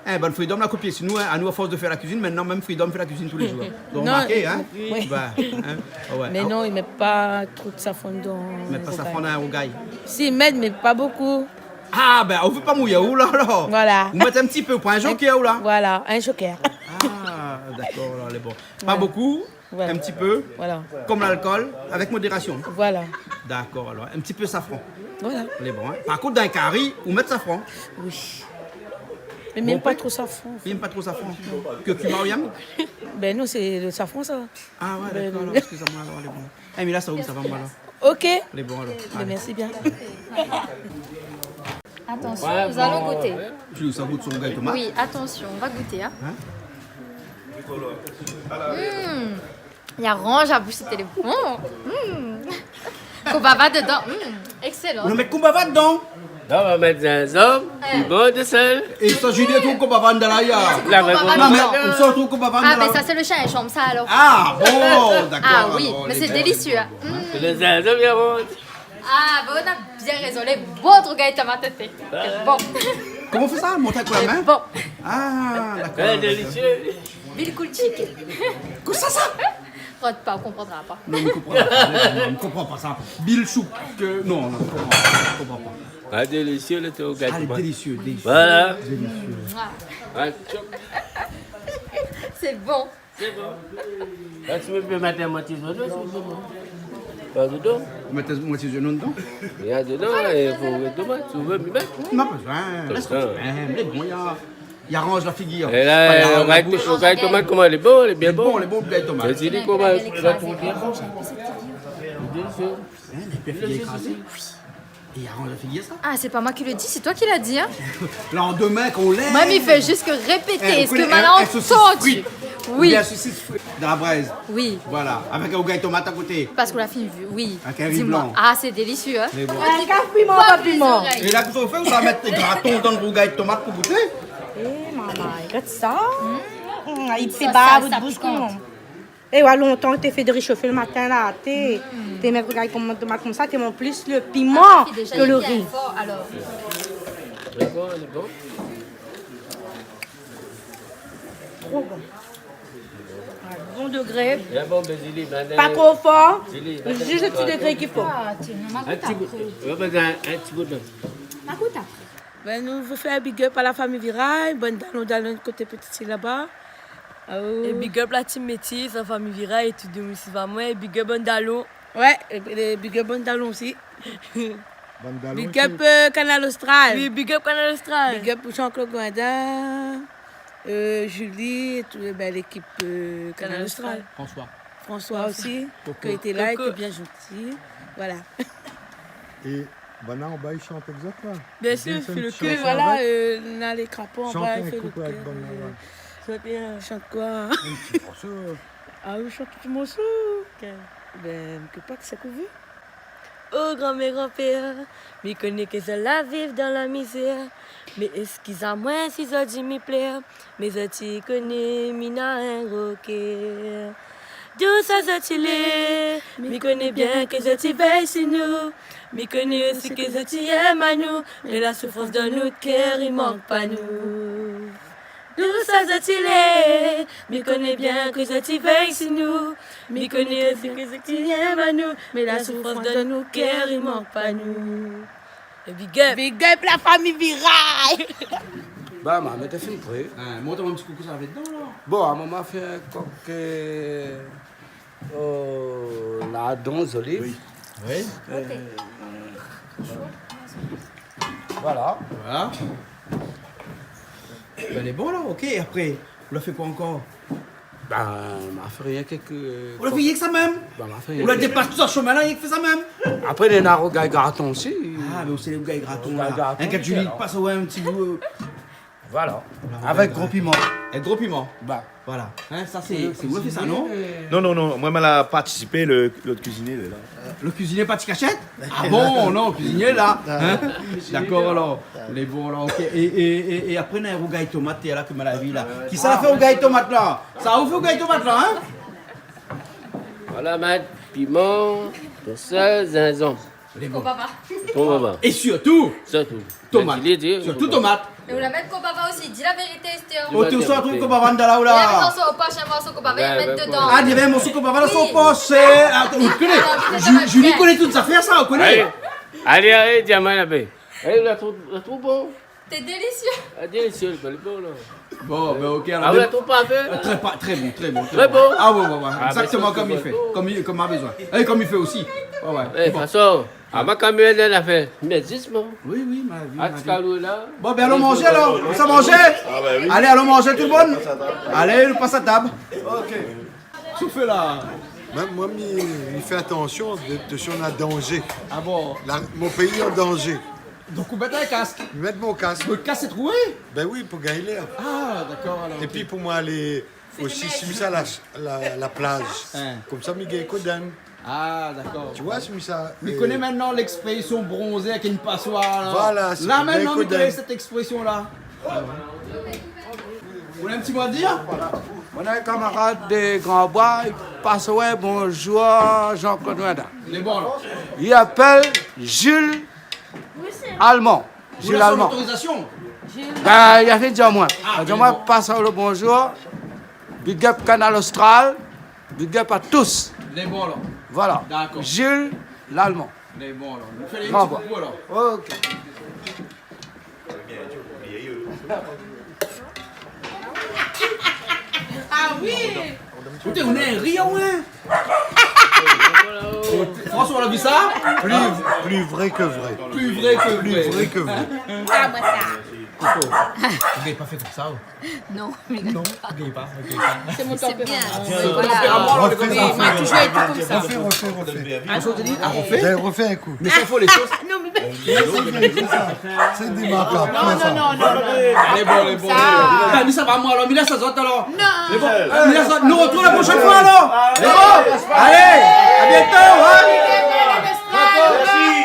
Eh, bann Freedom la kopié si nou, hein. Anou, a fors de fé la kuizine, mintnan mèm Freedom i fé la kuizine tou lé zour. Ou la romarké, hein ? Oui. Bin, hein ? Ah ouais. Mé non, i mèt pa tro de safran dan lo rougay. I mèt pa safran dan lo rougay. Si, i mèt, mé pa bokou. Ah, bin, ou vé pa mouyé aou la, alor. Voilà. Ou mèt in ti pé, ou pran in joker, ou la. Voilà, in joker. Ah, dakor, alor, lé bon. Voilà. Pa bokou, in ti pé, voilà, kom lalkol, avèk modérasion. Voilà. Dakor, alor, in ti pé safran. Voilà. Lé bon, hein. Par kont, dan in kari, ou mèt safran. Oui. Mé mi yèm pa tro safran. Ou yèm pa tro safran. Ke kumar i yèm ? Bin non, sé lo safran, sa. Ah ouais, dakor, alor, eskiz amoin, alor, lé bon. Eh, mé la, sa, oui, sa va, moin, la. Ok. Lé bon, alor. Bin, mèrsi bien. Attention, nous allons goûter. Julie, sa i gout son rougay tomat. Oui, attention, on va goûter, hein. Hein ? Hmm. Li aranz la boush, sé lé bon. Hmm. Konbava dedan. Hmm. Excellent. Non, mé konbava dedan. La, nou va mèt zinzanm, piman, de sèl. É sa, Julie, tout konbava dedan la, ya. La, mé konbava dedan. Non, mé ou sort tout konbava dedan la. Ah, bin sa, sé lo shinzanm, sa, alor. Ah, bon, dakor, alor, lé bon, lé bon. Ah oui, mé sé délisié, hein. Sé lo zinzanm, bien bon. Ah, bon, ou na bien rézon. Lé bon, rougay tomat, té. Lé bon. Koman i fé sa ? Mont in kou la min ? Lé bon. Ah, dakor, dakor. Lé délisié. Bilkoul chicken. Kosa sa ? Rant pa, ou konprandra pa. Non, mi konpran pa. Non, mi konpran pa sa. Bil soup ke, non, non, mi konpran pa. Mi konpran pa. Ah, délisié, lo rougay tomat. Ah, lé délisié, délisié. Voilà. Délisié. Mouah. Ah, tchop. Sé bon. Sé bon. La, si ou vé mèt in moitié zoignon, sé bon. Pa dedan. Mèt in moitié zoignon dedan ? Néna dedan, é fo mèt tomat, si ou vé, mi mèt. Non, pa bezoin. Konmsa. Lès konmsa. Eh, lé bon, ya. I aranz la figir. É la, rougay tomat, koman lé bon, lé bien bon. Lé bon, lé bon, rougay tomat. Mé di li koman, sa i trouv bien bon, sa. Délisié. Hein, lé bien figir ékrazé. É i aranz la figir, sa. Ah, sé pa moin ki lo di, sé toi ki la di, hein. Landemin, kan ou lèv. Moin, mi fé zis ke répété sak moin la antann. Eh, ou koné, in, in sosis frit. Oui. Oubien sosis frit dan la brèz. Oui. Voilà, avèk in rougay tomat a koté. Parske ou la fine vi, oui. Avèk in ri blan. Di amoin. Ah, sé délisié, hein. Mé bon. Avèk in piman, pa piman. É la, kosa ou fé, ou sa mèt graton dan lo rougay tomat pou gouté ? Eh, momon, gard sa. Mm. Mm, i fé bav out boush, koman. É ouais, lontan, té fé do ri shofé lo matin, la, té, té mèt rougay tomat konmsa, té mèt plis lo piman ke lo ri. Ah, fi, déza, lé bien for, alor. Lé bon, lé bon. Tro bon. Ouais, bon dégré. Bien bon, mé Zili, mintnan, pa tro for, Zili, mintnan, zis lo ti dégré k'i fo. Ah, ti, non, ma gout apré. In ti bout, ouais, mé in, in ti bout, la. Ma gout apré. Bin, nou vé fé in big up a la fami Viray, bann dalon, dalon koté Petite-Île laba. Ah, oh. É big up la team Métis, la fami Viray é tout domoun i swiv amoin. É big up bann dalon. Ouais, é, é big up bann dalon osi. Bann dalon osi. Big up, euh, Kanal Austral. Oui, big up Kanal Austral. Big up pou Jean-Claude Grandin, euh, Julie é tout, bin, lékip, euh, Kanal Austral. Kanal Austral. François. François osi, Coco. Ki lété la, Coco. Lété bien zanti. Voilà. É banna anba i shant avèk zot la ? Bien sir, Vincent, fé lo kèr. Voilà, euh, na lé krapo anba, i fé lo kèr. Shant in kou avèk banna, ouais. Shant bien. Shant koi ? In ti morso. Ah oui, shant in ti morso. Ok. Bin, mi koné pa, kisa k'ou vé ? O granmèr, granpèr, mi koné ke zot la viv dan la mizèr, mé eskiz amoin si zot di mi plèr. Mé zot i koné mi na in gro kèr. Dousa zot i lé, mi koné bien ke zot i vèy si nou. Mi koné osi ke zot i èm anou, mé la soufrans dan nout kèr i mank pa nou. Tousa zot i lé, mi koné bien ke zot i vèy si nou. Mi koné osi ke zot i yèm anou, mé la soufrans dan nout kèr i mank pa nou. É big up. Big up la fami Viray. Ba, ma mèt fine pré. Hein, mont in ti koukou sa va vèt dan la. Bon, a moman fé kok, euh, euh, ladon zoliv. Oui. Oui. Euh, voilà. Voilà. Bin, lé bon la, OK. Apré, ou la fé koi ankor ? Bin, ma fé rienk ke... Ou la fé rienk sa mèm ? Bin, ma fé rienk... Ou la dépas tout sa shomin la, rienk fé sa mèm ? Apré, néna rougay graton osi. Ah, mé ou sé lé rougay graton la. Rougay graton, in kat zoli, la. Pas, ouais, in ti gou, euh, Voilà. Avèk gro piman. Avèk gro piman. Ba. Voilà. Hein, sa sé, sé ou la fé sa, non ? Non, non, non, moin, ma la partisipé, le, lot kuizinié lé la. Le kuizinié parti kashèt ? Ah bon, non, kuizinié la. Hein ? D'accord, alors. Lé bon, alors, OK. É, é, é, é apré, néna rougay tomat, la, ke ma la vi la. Kisa la fé rougay tomat la ? Sa ou fé rougay tomat la, hein ? Voilà, mèt piman, sèl, zinzanm. Lé bon. Konbava. Konbava. É sirtou, tomat. Sirtou tomat. É ou la mèt konbava osi, di la vérité, Esther. Di la vérité. Ou té osi trouv konbava dan la ou la. Néna in morso o posh, in morso konbava, i mèt dedan. Ah, néna in morso konbava dan son posh, sé, ah, ou koné. Julie koné tout zafèr sa, ou koné. Alé, alé, alé, diaman la pé. Eh, la trouv, la trouv bon. Té délisié. Ah, délisié, lé bon la. Bon, bin, OK, alors, ah ouais, tré pa-, tré bon, tré bon, tré bon. Ah ouais, ouais, ouais, exactement konm i fé, konm i, konm ma bezoin. É konm i fé osi. Ouais, ouais. Eh, bon. Fason, ah, ma kamyon la fé. Mé zis, bon. Oui, oui, ma vi, ma vi. Bon, bin, alon manzé alors. Ou sa manzé ? Ah, bin oui. Alé, alon manzé tout le moun. Alé, nou pas a tab. OK. Souflé la. Mèm moin, mi, mi fé atansion de, de si néna danzé. Ah bon ? La, mon péi an danzé. Donk ou mèt in kask. Mi mèt mon kask. Mé le kask lé troué ? Bin oui, pou gingn lèr. Ah, d'accord, alors, OK. Épi pou moin alé osi, si mi sa la, la, la plaz. Hein. Konmsa, mi gingn kodenn. Ah, d'accord. Tu vois, si mi sa, mi koné mintnan lèksprésyon bronzé avèk in pasoir la. Voilà, sé bien kodenn. La mintnan mi koné sèt èksprésyon la. Ou néna in ti mo a dir ? Moin néna in kamarad de Gran Boi, i pas aou bonzour, Jean-Claude Van Damme. Lé bon la. I apèl Jules Allemand. Jules Allemand. Ou néna son otorizasion ? Bin, li la fine di amoin. Ah, lé bon. Di amoin, pas aou le bonzour. Big up Kanal Austral. Big up à tous. Lé bon la. Voilà. D'accord. Jules Allemand. Lé bon la. Nou fé in ti koukou la. Bravo. OK. Ah oui. Ékout, ou néna in rir, ouais. François, ou la vi sa ? Plus, plus vrai que vrai. Plus vrai que vrai. Plus vrai que vrai. Ah, moin sa. Ou gingn pa fé konmsa, oh. Non, mé non, ou gingn pa, ou gingn pa. C'est mon tempérament. C'est bien. Voilà. Refais, refais, refais. Moin la touzour été konmsa. Refais, refais, refais. Ah, je dis, ah, refais ? Refais un coup. Mé sa i fo lé shoz. Non, mé C'est ça, c'est ça. C'est des marques, non, non, non, non, non. Lé bon, lé bon. Sa. Bin, mi sava, moin, alors, mi lès azot, alors. Non. Lé bon. Mi lès azot. Nou artrouv la proshèn foi, alors. Lé bon. Alé, à bientôt, hein. Merci.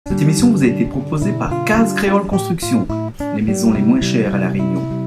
Cette émission vous a été proposée par Case Créole Construction, les maisons les moins chères à La Réunion.